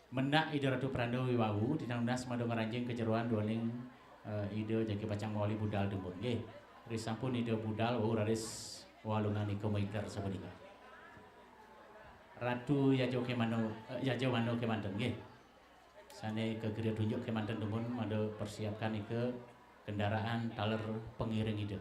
mendak Ida Ratu Pranda wiwawu, titiang nunas madu ngranjing kajeroan duaning, eh, Ida jagi pacang mawali budal dumun nggih. Risampun Ida budal wau raris Walungan nika maiter sapunika. Ratu Yaja Kemano, eh, Yaja Mano kemanten nggih. Sane kagriya tunjuk kemanten dumun mangda persiapkan ika kendaraan taler pengiring Ida.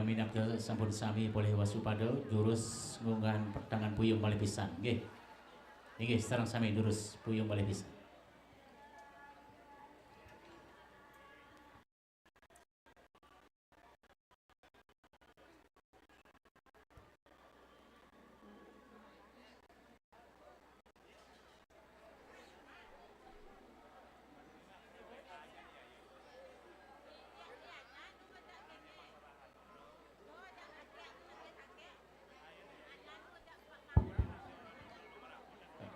Minab sampun sami polih wasupada, durus ngunggah tangan puyung malih pisan, nggih. Inggih, sareng sami durus puyung malih pisan.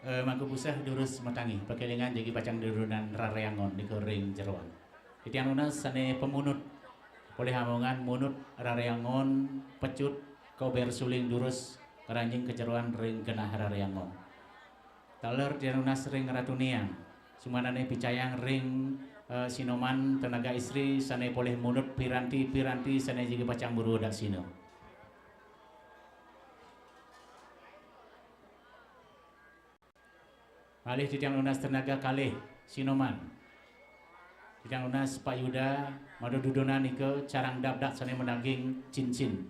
Eh, mangku puseh durus matangi, pakelingan jagi pacang dudonan rareangon nika ring jeroan. Titiang nunas sane pamunut, polih amongan munut rareangon pecut, kober suling durus, ngranjing ka jeroan ring genah rareangon. Taler titiang nunas ring Ratu Niang, sumanane picayang ring, eh, Sinoman Tenaga Istri sane polih munut piranti-piranti sane jagi pacang murwa daksina. Malih titiang nunas tenaga kalih, Sinoman. Titiang nunas Pak Yuda, mada dudonan nika carang dabdak sane madaging cincin.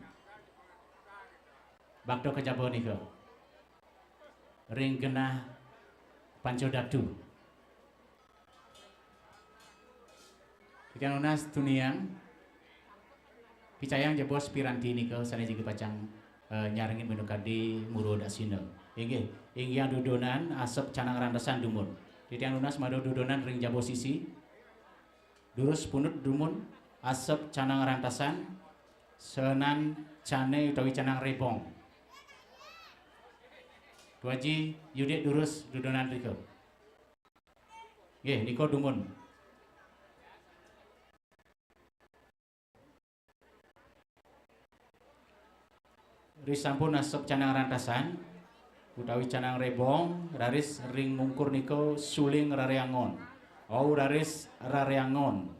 Bakta kejaba nika. Ring genah Panca Datu. Titiang nunas tuniang, picayang jebos piranti nika sane jagi pacang, eh, nyarengin minakadi murwa daksina. Inggih, inggih dudonan asep canang rantesan dumun. Titiang nunas mada dudonan ring jaba sisi. Durus punut dumun asep canang rantesan, senan cane utawi canang rebong. Tuaji Yudik durus dudonan rika. Nggih, nika dumun. Risampun asep canang rantesan utawi canang rebong, raris ring ungkur nika suling rareangon. Wau raris rareangon.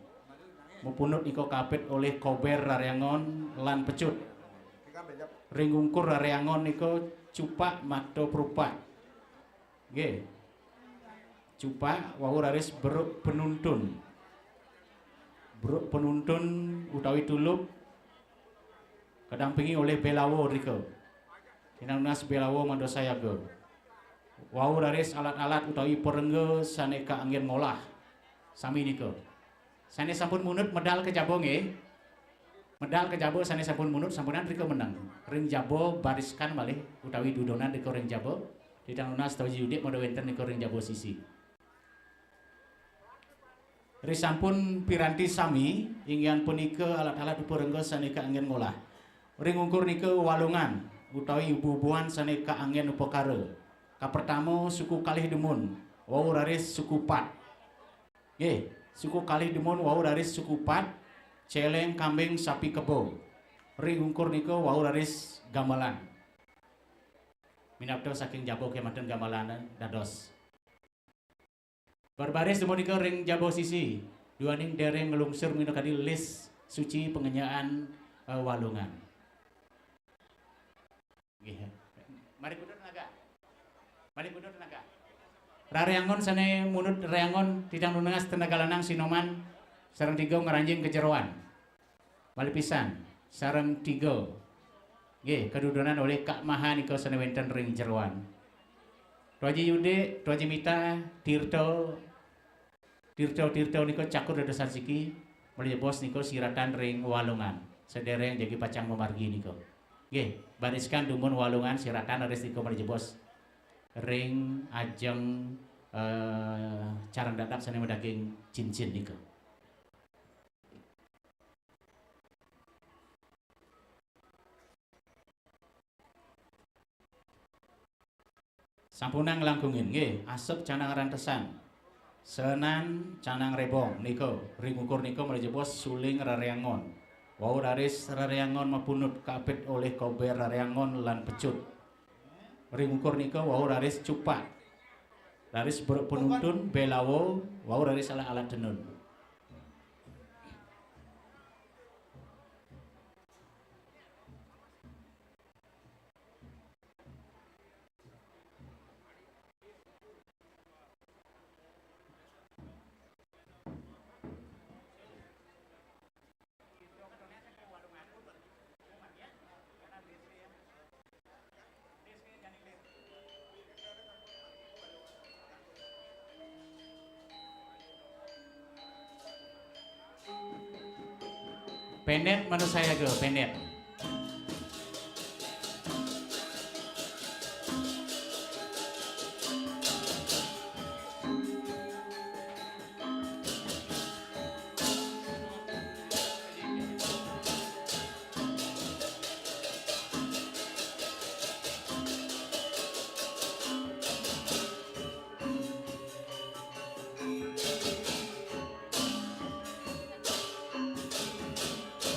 Mapunut nika kapit olih kober rareangon lan pecut. Ring ungkur rareangon nika cupak makta prupak. Nggih. Cupak wau raris beruk penuntun. Beruk penuntun utawi tulup kadampingi olih belawa rika. Titiang nunas belawa mada sayaga. Wau raris alat-alat utawi perengga sane kaanggen ngolah. Sami nika. Sane sampun munut medal ka jaba nggih. Medal ka jaba sane sampun munut sampunang rika meneng. Ring jaba bariskan malih utawi dudonan rika ring jaba. Titiang nunas Tuaji Yudik mada wenten nika ring jaba sisi. Risampun piranti sami, inggih punika alat-alat upa rengga sane kaanggen ngolah. Ring ungkur nika walungan utawi ubu-ubuan sane kaanggen upakara. Kapertama suku kalih dumun, wau raris suku pat. Nggih, suku kalih dumun wau raris suku pat, celeng, kambing, sapi kebo. Ring ungkur nika wau raris gamelan. Minabda saking jaba kemanten gamelan dados. Berbaris dumun nika ring jaba sisi, duaning dereng nglungsur minakadi lis suci pangenyaan, eh, walungan. Nggih. Mari kuda tenaga. Mari kuda tenaga. Rareangon sane munut reangon titiang nunas tenaga lanang Sinoman sareng tiga ngranjing ka jeroan. Malih pisan, sareng tiga. Nggih, kadudonan olih Kak Maha nika sane wenten ring jeroan. Tuaji Yudik, Tuaji Mita, Tirta, Tirta-tirta nika cakur dados sasiki, malih jebos nika siratan ring walungan. Sedereng jagi pacang mamargi nika. Nggih, bariskan dumun walungan siratan raris nika malih jebos ring ajeng, eh, carang dadak sane madaging cincin nika. Sampunang langkungin, nggih, asep canang rantesan. Senan canang rebong, nika, ring ungkur nika malih jebos suling rareangon. Wau raris rareangon mapunut kapit olih kober rareangon lan pecut. Ring ungkur nika wau raris cupak. Raris beruk penuntun, belawa, wau raris alat-alat tenun. Penet manusayaga, penet.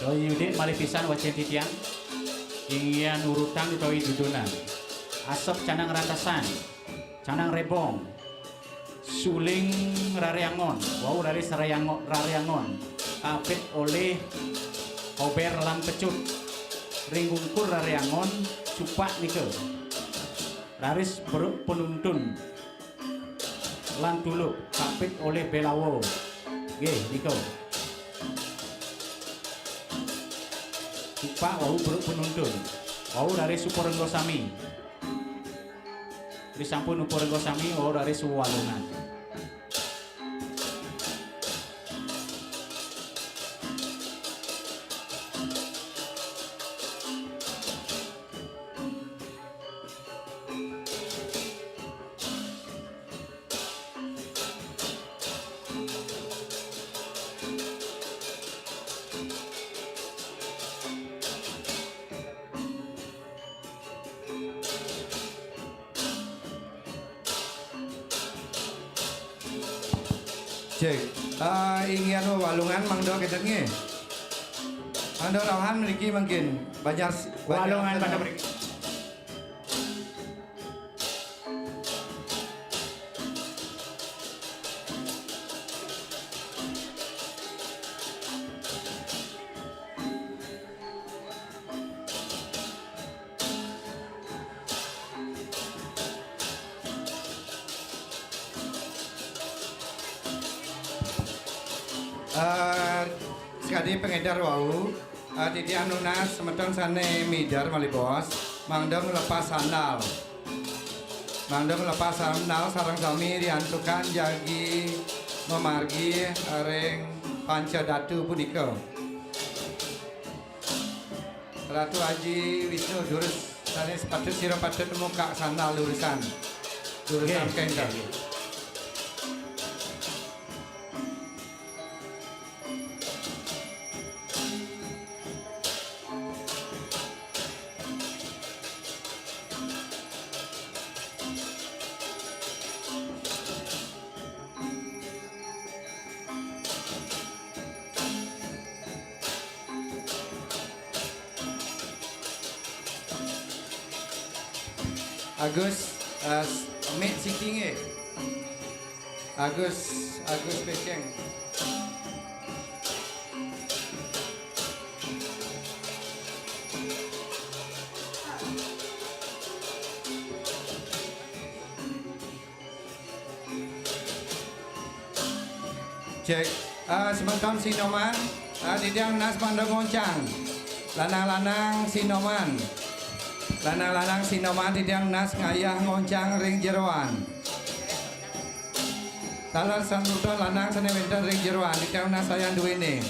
Doyudik malih pisan wacén titiang, inggihan urutang utawi dudonan. Asep canang rantesan, canang rebong, suling rariangon, wau raris rariango-, rariangon, kapit olih kober lan pecut. Ring ungkur rariangon, cupak nika. Raris beruk penuntun. Lan tulup, kapit olih belawa. Nggih, nika. Cupak wau beruk penuntun. Wau raris suporengga sami. Ri sampun uporengga sami, wau raris suwalungan. Cek. Ah, inggihan wewalungan mangda kénten nggih. Mangda rauhan mriki mangkin. Banjar s-, Walungan Banjar pada mriki. Eh, sekadi pangénter wau, eh, titiang nunas semeton sané mider malih baos, mangda nglepas sandal. Mangda nglepas sandal sareng sami riantukan jagi mamargi ring Panca Datu punika. Ratu Aji Wisnu, durus sané sepatut sira patut muka sandal durusan. Durusan nggih, kénten. Nggih, nggih. Agus, eh, mik siki nggih. Agus, Agus Peceng. Cek. Ah, semeton Sinoman, ah, titiang nunas mangda ngoncang. Lanang-lanang Sinoman. Lanang-lanang Sinoman titiang nunas ngayah ngoncang ring jeroan. Taler semeton lanang sané wénten ring jeroan, titiang nunas sayan duéné.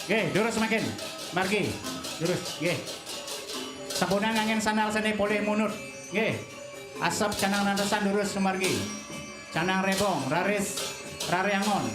Nggih, durus mangkin. Margi. Durus, nggih. Sampunang nganggén sandal sané polih munut. Nggih. Asep canang rantesan durus sumargi. Canang rebong, raris rariangon.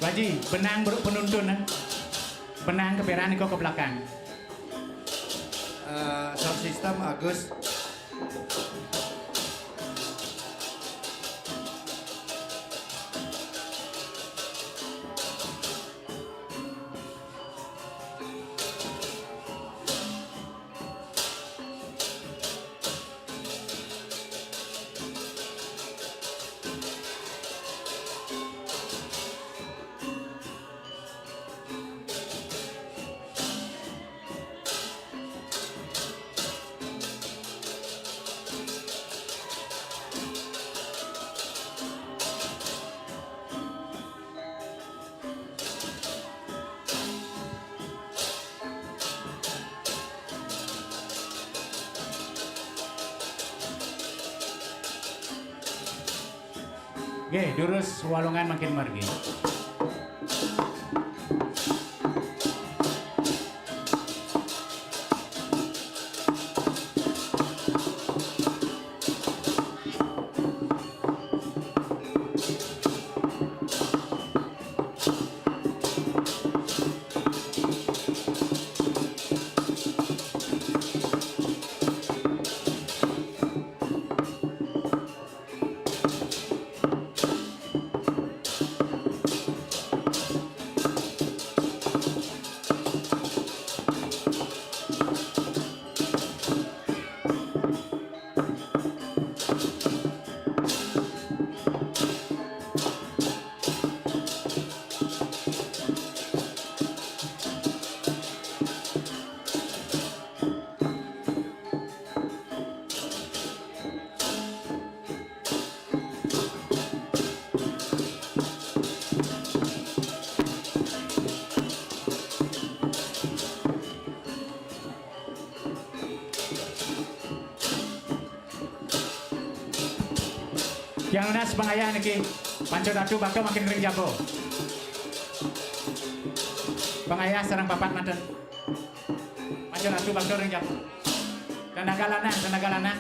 Pak Haji, benang beruk penuntun, eh. Benang keperan iko ke belakang. Eh, sound system, Agus. Nggih, durus walungan mangkin margi. Tiang nunas pangayah niki. Panca Ratu bakal mangkin ring jaba. Pangayah sareng papat manten. Panca Ratu bakal ring jaba. Tenaga lanang, tenaga lanang.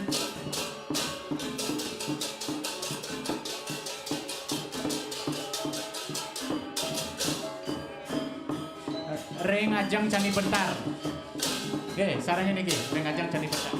Ring ajeng Candi Bentar. Nggih, sarengin niki, ring ajeng Candi Bentar.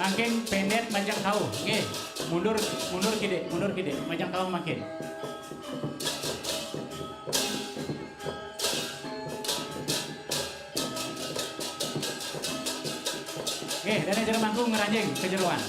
Mangkin pendet majeng kauh. Nggih. Mundur, mundur kidik, mundur kidik. Majeng kauh mangkin. Nggih, dané jero mangku ngranjing ka jeroan.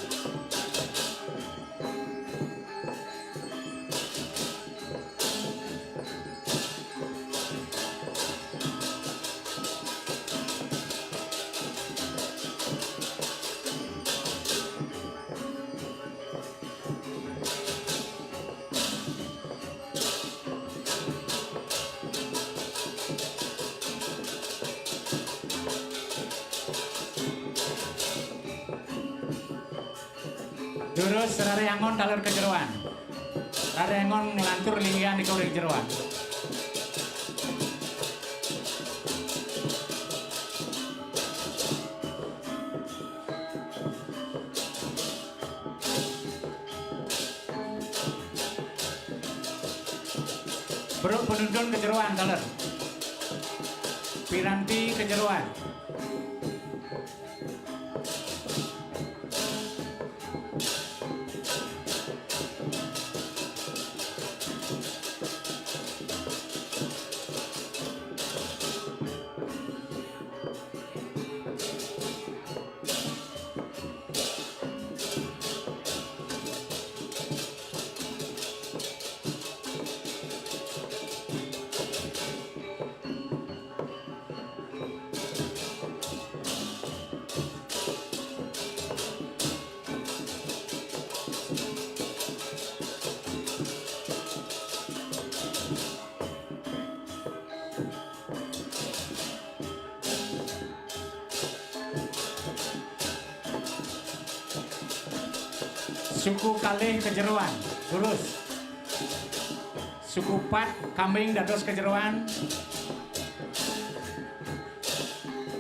Durus raré angon taler ka jeroan. Raré angon nglantur linggihan nika ring jeroan. Bruk penuntun ka jeroan taler. Piranti ka jeroan. Suku kalih ka jeroan, lurus. Suku pat kambing dados ka jeroan.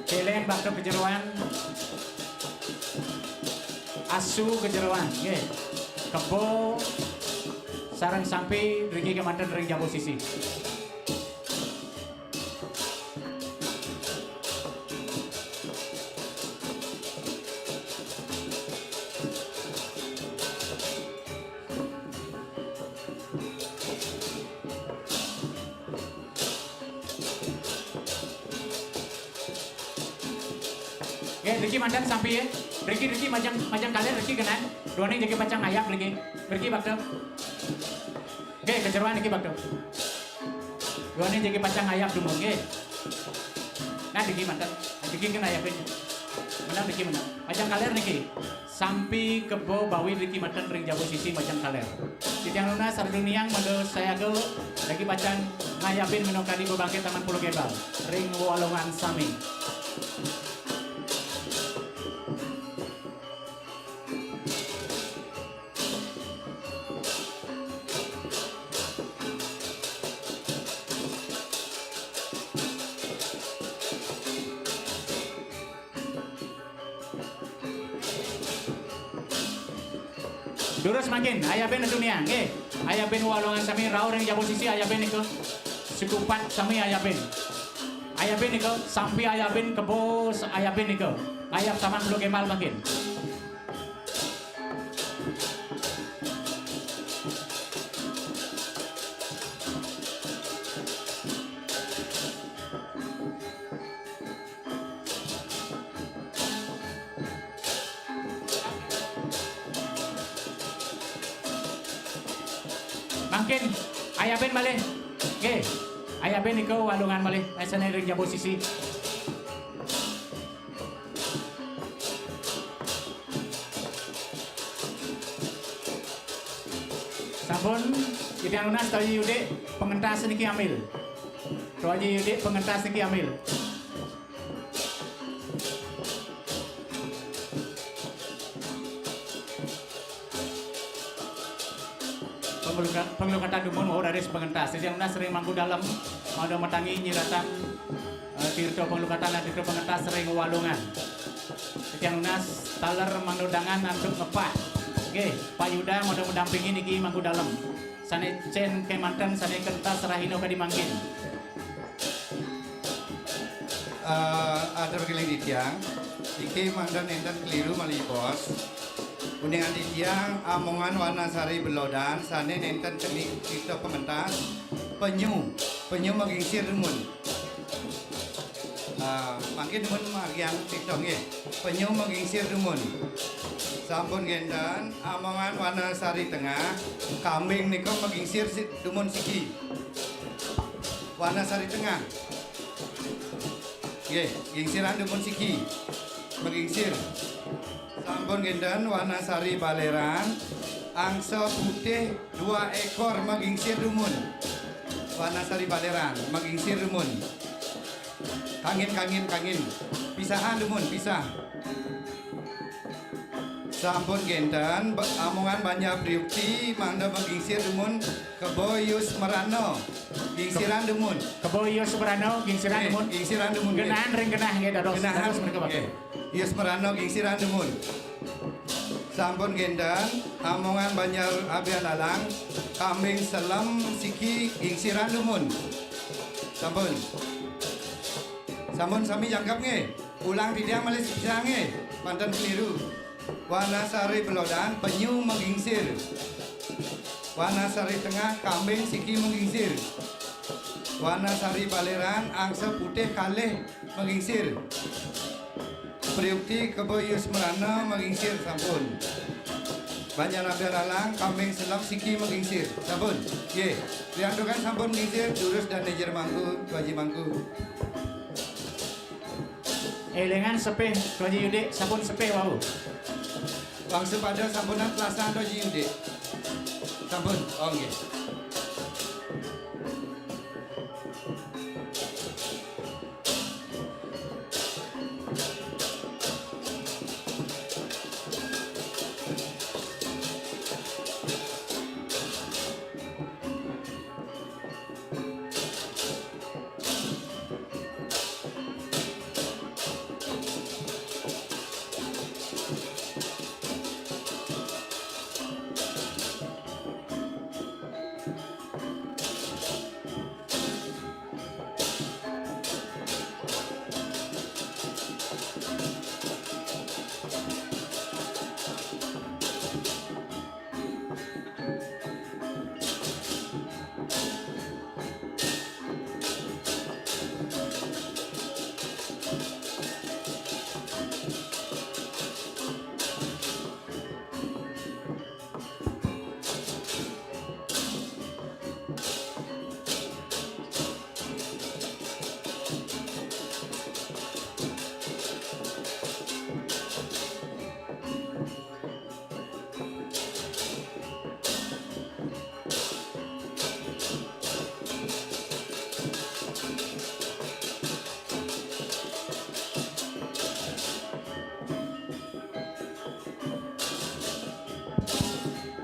Céléng bakta ka jeroan. Asu ka jeroan, nggih. Kebo sareng sampi driki kémanten ring jaba sisi. Nggih, driki manten sampi, nggih. Driki, driki majeng, majeng kaler driki kénten. Duaning jagi pacang ngayap driki. Driki bakta. Nggih, ka jeroan niki bakta. Duaning jagi pacang ngayap dumun, nggih. Nah, driki manten. Driki kén ngayapin. Menang driki menang. Majeng kaler niki. Sampi kebo bawi driki manten ring jaba sisi majeng kaler. Titiang nunas sareng tuniang mangda sayaga jagi pacang ngayapin minakadi bebangkit Taman Pulau Gebang ring walungan sami. Durus mangkin, ayabin tuniang, nggih. Ayabin walungan sami rauh ring jaba sisi, ayabin nika. Suku pat sami ayabin. Ayabin nika, sampi ayabin, kebo sa-, ayabin nika. Ayab Taman Pulau Gebang mangkin. Mangkin, ayabin malih. Nggih, ayabin nika walungan malih, asané ring jaba sisi. Sampun, titiang nunas, Tuaji Yudik, pengentas niki ambil. Tuaji Yudik, pengentas niki ambil. Pangluka-, panglukatan dumun wau raris pengentas. Titiang nunas ring Mangku Dalem, mangda matangi nyiratan, eh, tirta panglukatan lan tirta pengentas ring walungan. Titiang nunas taler mangda undangan antuk ngepat. Nggih, Pak Yuda mangda mendampingi niki Mangku Dalem. Sané cén kémanten, sané kentas rahina kadi mangkin. Eh, atur keling titiang. Iki mangda nénten keliru malih, Bos. Uningang titiang, amongan Wanasari Belodan sané nénten keni kita pementas, penyu, penyu magingsir dumun. Ah, mangkin dumun margiang titiang nggih. Penyu magingsir dumun. Sampun kénten, amongan Wanasari Tengah, kambing nika magingsir si-, dumun siki. Wanasari Tengah. Nggih, gingsiran dumun siki. Magingsir. Sampun kénten, Wanasari Baleran, angsa putih dua ekor magingsir dumun. Wanasari Baleran, magingsir dumun. Kangin, kangin, kangin. Pisahan dumun, pisah. Sampun kénten, ba-, amongan Banjar Priukti mangda magingsir dumun, Kebo Yus Merana. Gingsiran dumun. Kebo Yus Merana, gingsiran dumun. Nggih, gingsiran dumun, nggih. Genahan ring genah nggih, dados. Genahan, dados menika, Pak. Nggih. Yus Merana gingsiran dumun. Sampun kénten, amongan Banjar Abian Alang, kambing selem siki gingsiran dumun. Sampun. Sampun sami jangkep nggih. Ulang titiang malih sepisan nggih. Manten keliru. Wanasari Belodan, penyu magingsir. Wanasari Tengah, kambing siki magingsir. Wanasari Baleran, angsa putih kalih magingsir. Priukti Kebo Yus Merana magingsir sampun. Banjar Abian Alang, kambing selem siki magingsir. Sampun. Nggih. Riantukan sampun gingsir, durus dané jero mangku, Tuaji Mangku. Élingang sepih, Tuaji Yudik, sampun sepih wau. Wangsu pada sampunang telasan, Tuaji Yudik. Sampun. Oh, nggih.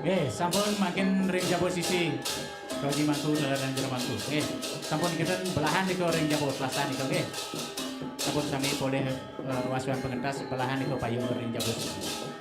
Nggih, sampun mangkin ring jaba sisi. Tuaji Mangku, Tuaji Mangku. Nggih, sampun kinten belahan nika ring jaba, telasan nika, nggih. Sampun sami polih, eh, wasuan pengentas, belahan nika payung ring jaba sisi.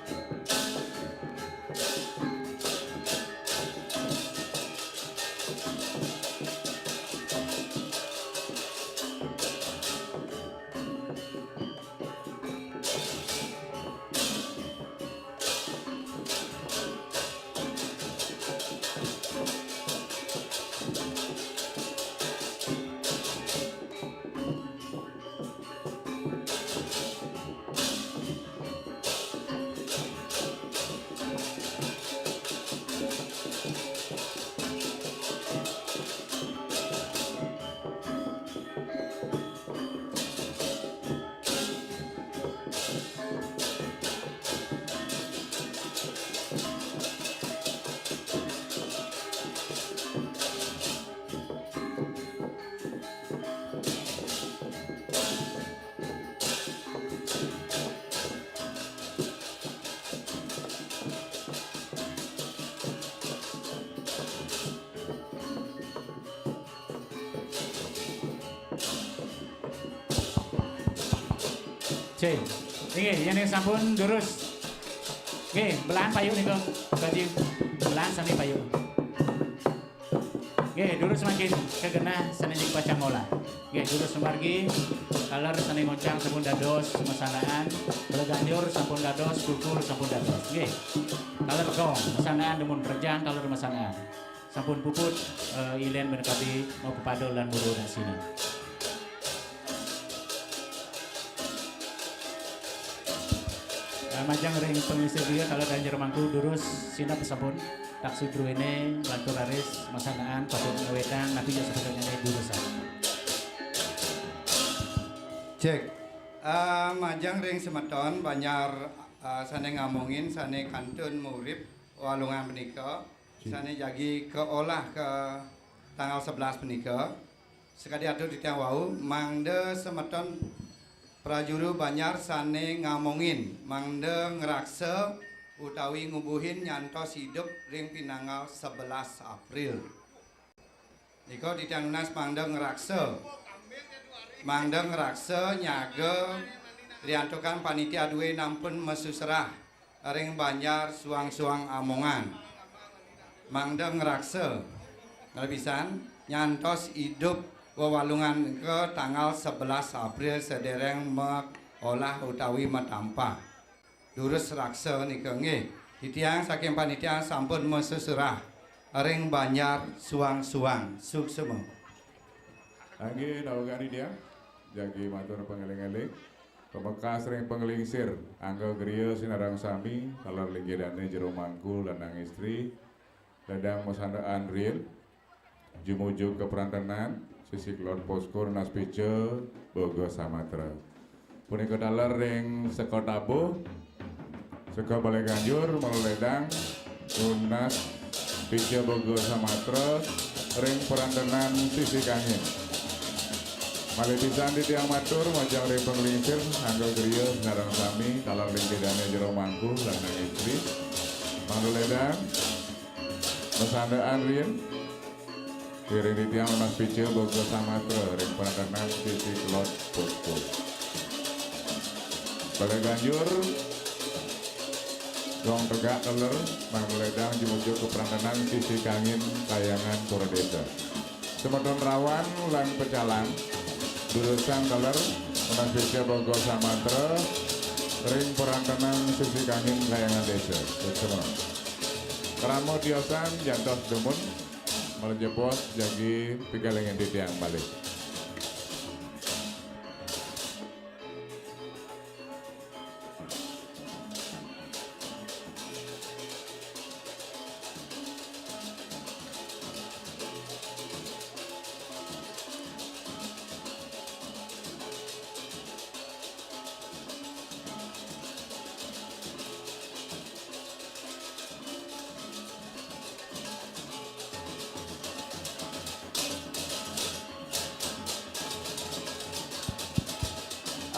Cek. Nggih, yén sampun durus. Nggih, belahan payung nika, Tuaji. Belahan sami payung. Nggih, durus mangkin kagenah sané jagi pacang ngolah. Nggih, durus margi, taler sané ngoncang sampun dados masandaan, bala ganjur sampun dados, kukur sampun dados. Nggih. Taler gong, masandaan dumun rejang, taler masandaan. Sampun puput, eh, ilén minangka abdi mapepada lan muru dak sini. Eh, majeng ring panglingsir griya, taler dan jero mangku, durus sinep sampun. Taksih druéné, lantur raris masandaan patut ngawétang napi ja sapatutnyané durusan. Cek. Eh, majeng ring semeton banjar, eh, sané ngamongin, sané kantun maurip walungan punika, sané jagi kaolah ka tanggal sebelas punika. Sakadi atur titiang wau, mangda semeton prajuru banjar sané ngamongin, mangda ngraksa utawi ngubuhin nyantos idup ring pinanggal sebelas April. Nika titiang nunas mangda ngraksa, mangda ngraksa nyaga riantukan panitia dué nampun masuserah ring banjar suang-suang amongan. Mangda ngraksa, nalebisan, nyantos idup wewalungan ka tanggal sebelas April sadéréng maolah utawi matampah. Durus raksa nika nggih. Titiang saking panitia sampun masuserah ring banjar suang-suang. Suksma. Inggih, nawegang titiang jagi matur pangéling-éling. Pamekas ring panglingsir, angga griya sinareng sami, taler linggih dané jero mangku lanang istri, ledang masandaan riin, jumujug ka prantenan, sisi kelod posko nunas pica, boga samatra. Punika taler ring seka tabuh, seka Balé Ganjur, mula ledang, nunas pica boga samatra ring prantenan sisi kangin. Malih pisan titiang matur majeng ring panglingsir, angga griya sinareng sami, taler linggih dané jero mangku, lanang istri. Mangda ledang, masandaan riin. Ngiring titiang nunas pica boga samatra ring prantenan sisi kelod posko. Balé Ganjur, gong tegak taler, mangda ledang jumujug ka prantenan sisi kangin Kahyangan Pura Désa. Semeton rawan lan pecalang, durusang taler, nunas pica boga samatra ring prantenan sisi kangin Kahyangan Désa. Suksma. Krama tiosan jantos dumun, malih jebos jagi pikalingin titiang malih.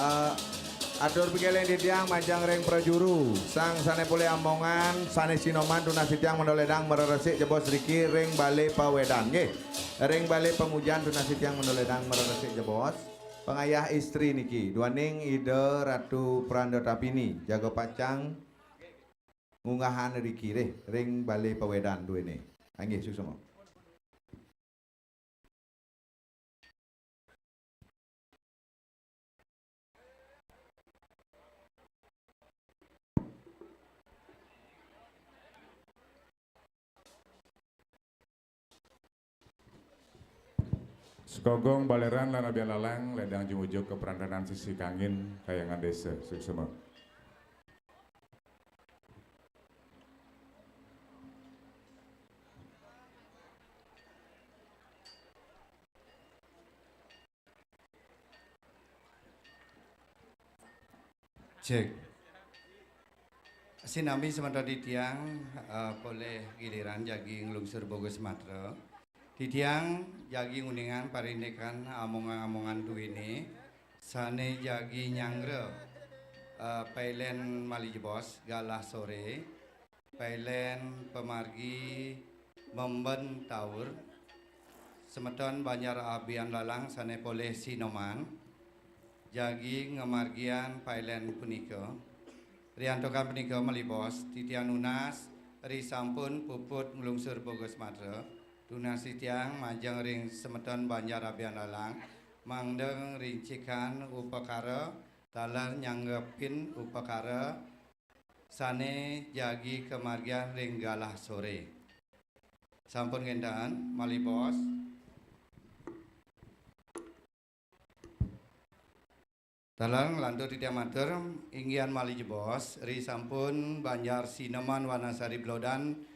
Eh, atur pikalingin titiang majeng ring prajuru, sang sané polih amongan, sané sinoman tunas titiang mangda ledang mareresik jebos riki ring Balé Pawédan, nggih. Ring Balé Pamujan tunas titiang mangda ledang mareresik jebos. Pangayah istri niki, duaning Ida Ratu Pranda Tapini, jaga pacang ngunggahang riki ring Balé Pawédan duéné. Inggih, suksma. Seka gong baleran lan abian lalang ledang jumujug ka prantenan sisi kangin Kahyangan Désa. Suksma. Cek. Sinambi semeton titiang, eh, polih giliran jagi nglungsur boga samatra. Titiang jagi nguningang parindikan amongan-amongan duéné sané jagi nyanggra, eh, pailén malih jebos galah soré, pailén pamargi memben taur, semeton banjar abian lalang sané polih sinoman, jagi ngamargiang pailén punika. Riantukan punika malih bos, titiang nunas, ri sampun puput nglungsur boga samatra, Tunas titiang majeng ring semeton Banjar Abéh Lalang, mangda ngrincikan upakara taler nyanggepin upakara sané jagi kamargiang ring galah soré. Sampun kénten, malih bos. Taler nglantur titiang matur, inggihan malih jebos, ri sampun Banjar Sineman Wanasari Blodan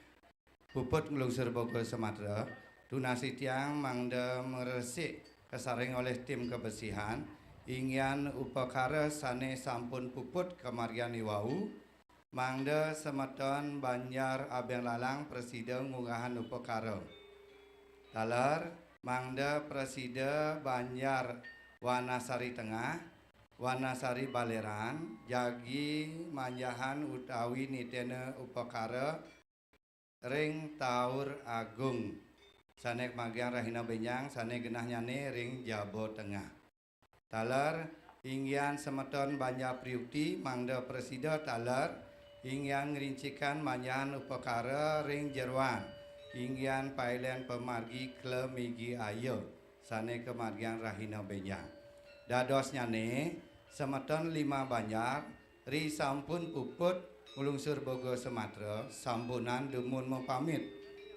puput nglungsur boga Sumatera, tunas titiang mangda ngresik kasarengin olih tim kebersihan, inggihan upakara sané sampun puput kamargiang iwau, mangda semeton Banjar Abéh Lalang prasida ngunggahang upakara. Taler, mangda prasida Banjar Wanasari Tengah, Wanasari Baléran, jagi manjahang utawi nitena upakara ring Taur Agung, sané kamargiang rahina bénjang, sané genahnyané ring jaba tengah. Taler, inggihan semeton Banjar Priukti mangda prasida taler, inggihan ngrincikan manjahang upakara ring jeroan, inggihan pailén pamargi kla migi aya, sané kamargiang rahina bénjang. Dadosnyané, semeton Lima Banjar, ri sampun puput nglungsur boga Sumatera, sampunang dumun mapamit,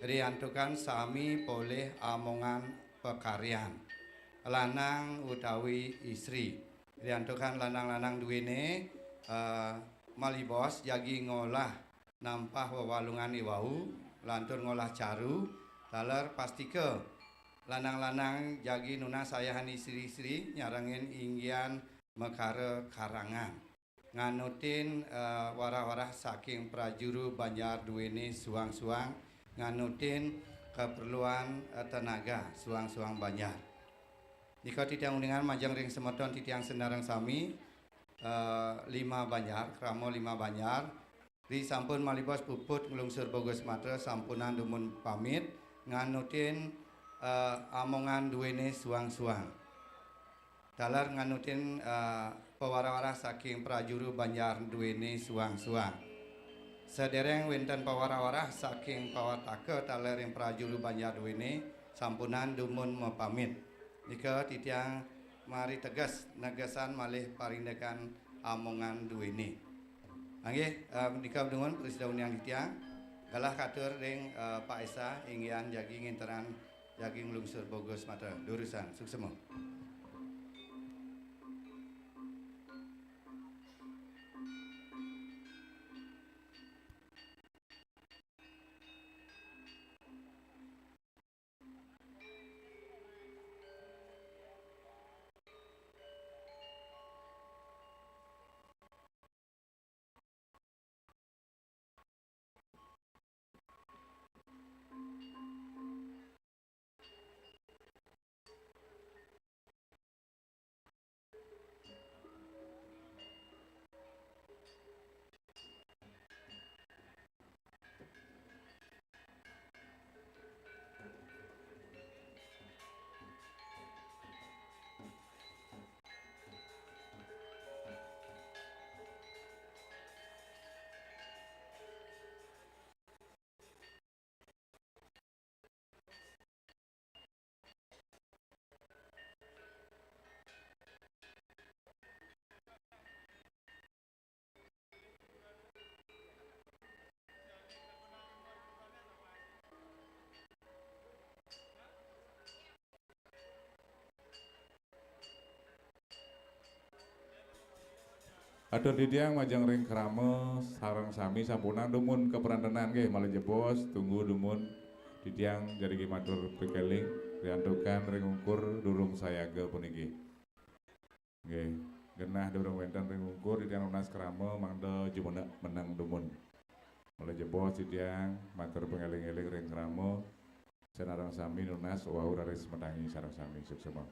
riantukan sami polih amongan pakaryan, lanang utawi istri. Riantukan lanang-lanang duéné, eh, malih bos jagi ngolah nampah wewalungan iwau, lantur ngolah caru, taler pastika lanang-lanang jagi nunas sayahan istri-istri nyarengin inggihan makara karangan. Nganutin, eh, warah-warah saking prajuru Banjar duéné suang-suang, nganutin keperluan, eh, tenaga suang-suang Banjar. Nika titiang uningang majeng ring semeton titiang sinareng sami, eh, Lima Banjar, krama Lima Banjar, ri sampun malih bos puput nglungsur boga Sumatera, sampunang dumun pamit, nganutin, eh, amongan duéné suang-suang. Taler nganutin, eh, pawarah-warah saking prajuru Banjar duéné suang-suang. Sadéréng wénten pawarah-warah saking pawataka taler ring prajuru Banjar duéné, sampunang dumun mapamit. Nika titiang mariteges, negesang malih parindikan amongan duéné. Inggih, eh, nika dumun prasida uningang titiang. Galah katur ring, eh, Pak Esa, inggihan jagi nginterang jagi nglungsur boga Sumatera. Durusang, suksma. Atur titiang majeng ring krama sareng sami sampunang dumun kaprantenan nggih, malih jebos tunggu dumun titiang jagi matur pakéling riantukan ring ungkur durung sayaga puniki. Nggih, genah durung wénten ring ungkur titiang nunas krama mangda jumenek meneng dumun. Malih jebos titiang matur pangéling-éling ring krama sareng sami nunas wau raris matangi sareng sami suksma.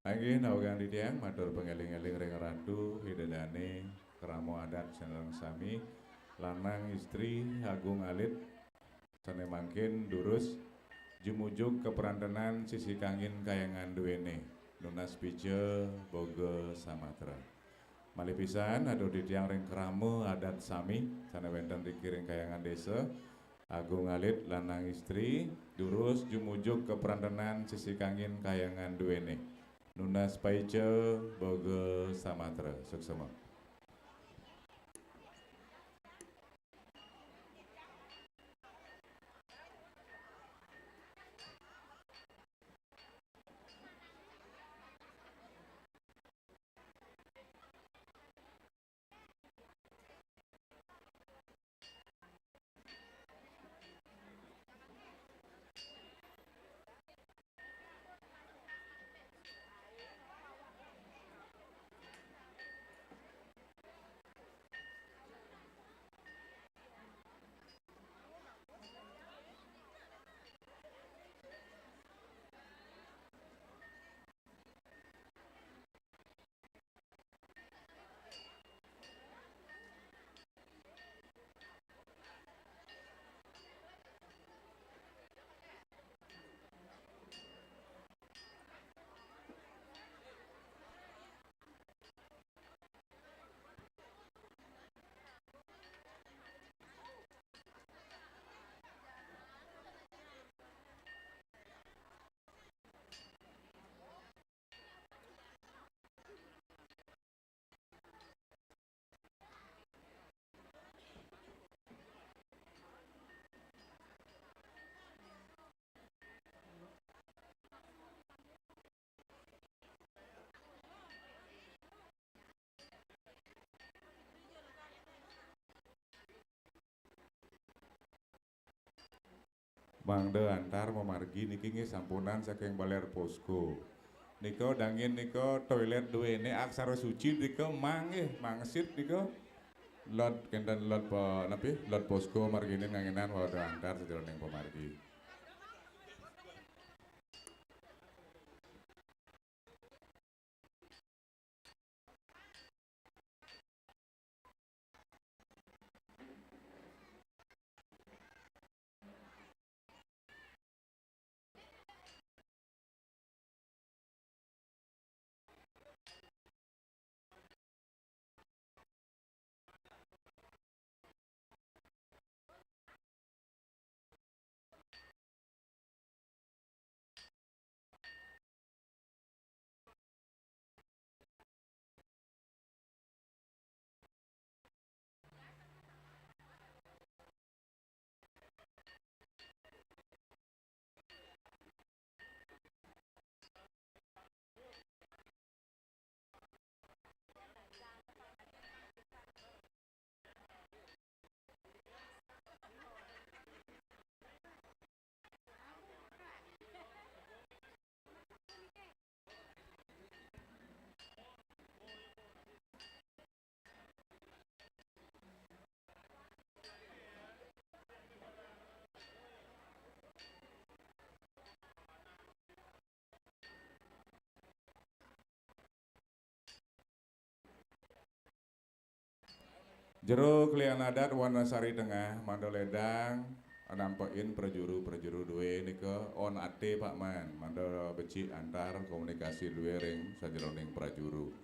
Inggih, nawegang titiang matur pangéling-éling ring Ratu, Ida Dané, krama adat sareng sami, lanang istri, agung alit, sané mangkin durus jumujug kaprantenan sisi kangin kahyangan duéné, nunas pica boga samatra. Malih pisan, atur titiang ring krama adat sami, sané wénten riki ring kahyangan désa, agung alit lanang istri, durus jumujug kaprantenan sisi kangin kahyangan duéné. Nunas paica boga samatra. Suksema. Mangda antar mamargi niki nggih sampunan saking Baler Posko. Nika dangin nika toilet duéné aksara suci nika manggih mangsit nika. Lot kénten lot pa-, napi? Lot Posko marginin nganginan wau antar sajeroning pamargi. Jero Klian Adat Wanasari Tengah, mangda lédang nampekin prajuru-prajuru dué nika on até Pak Man, mangda becik antar komunikasi dué ring sajeroning prajuru.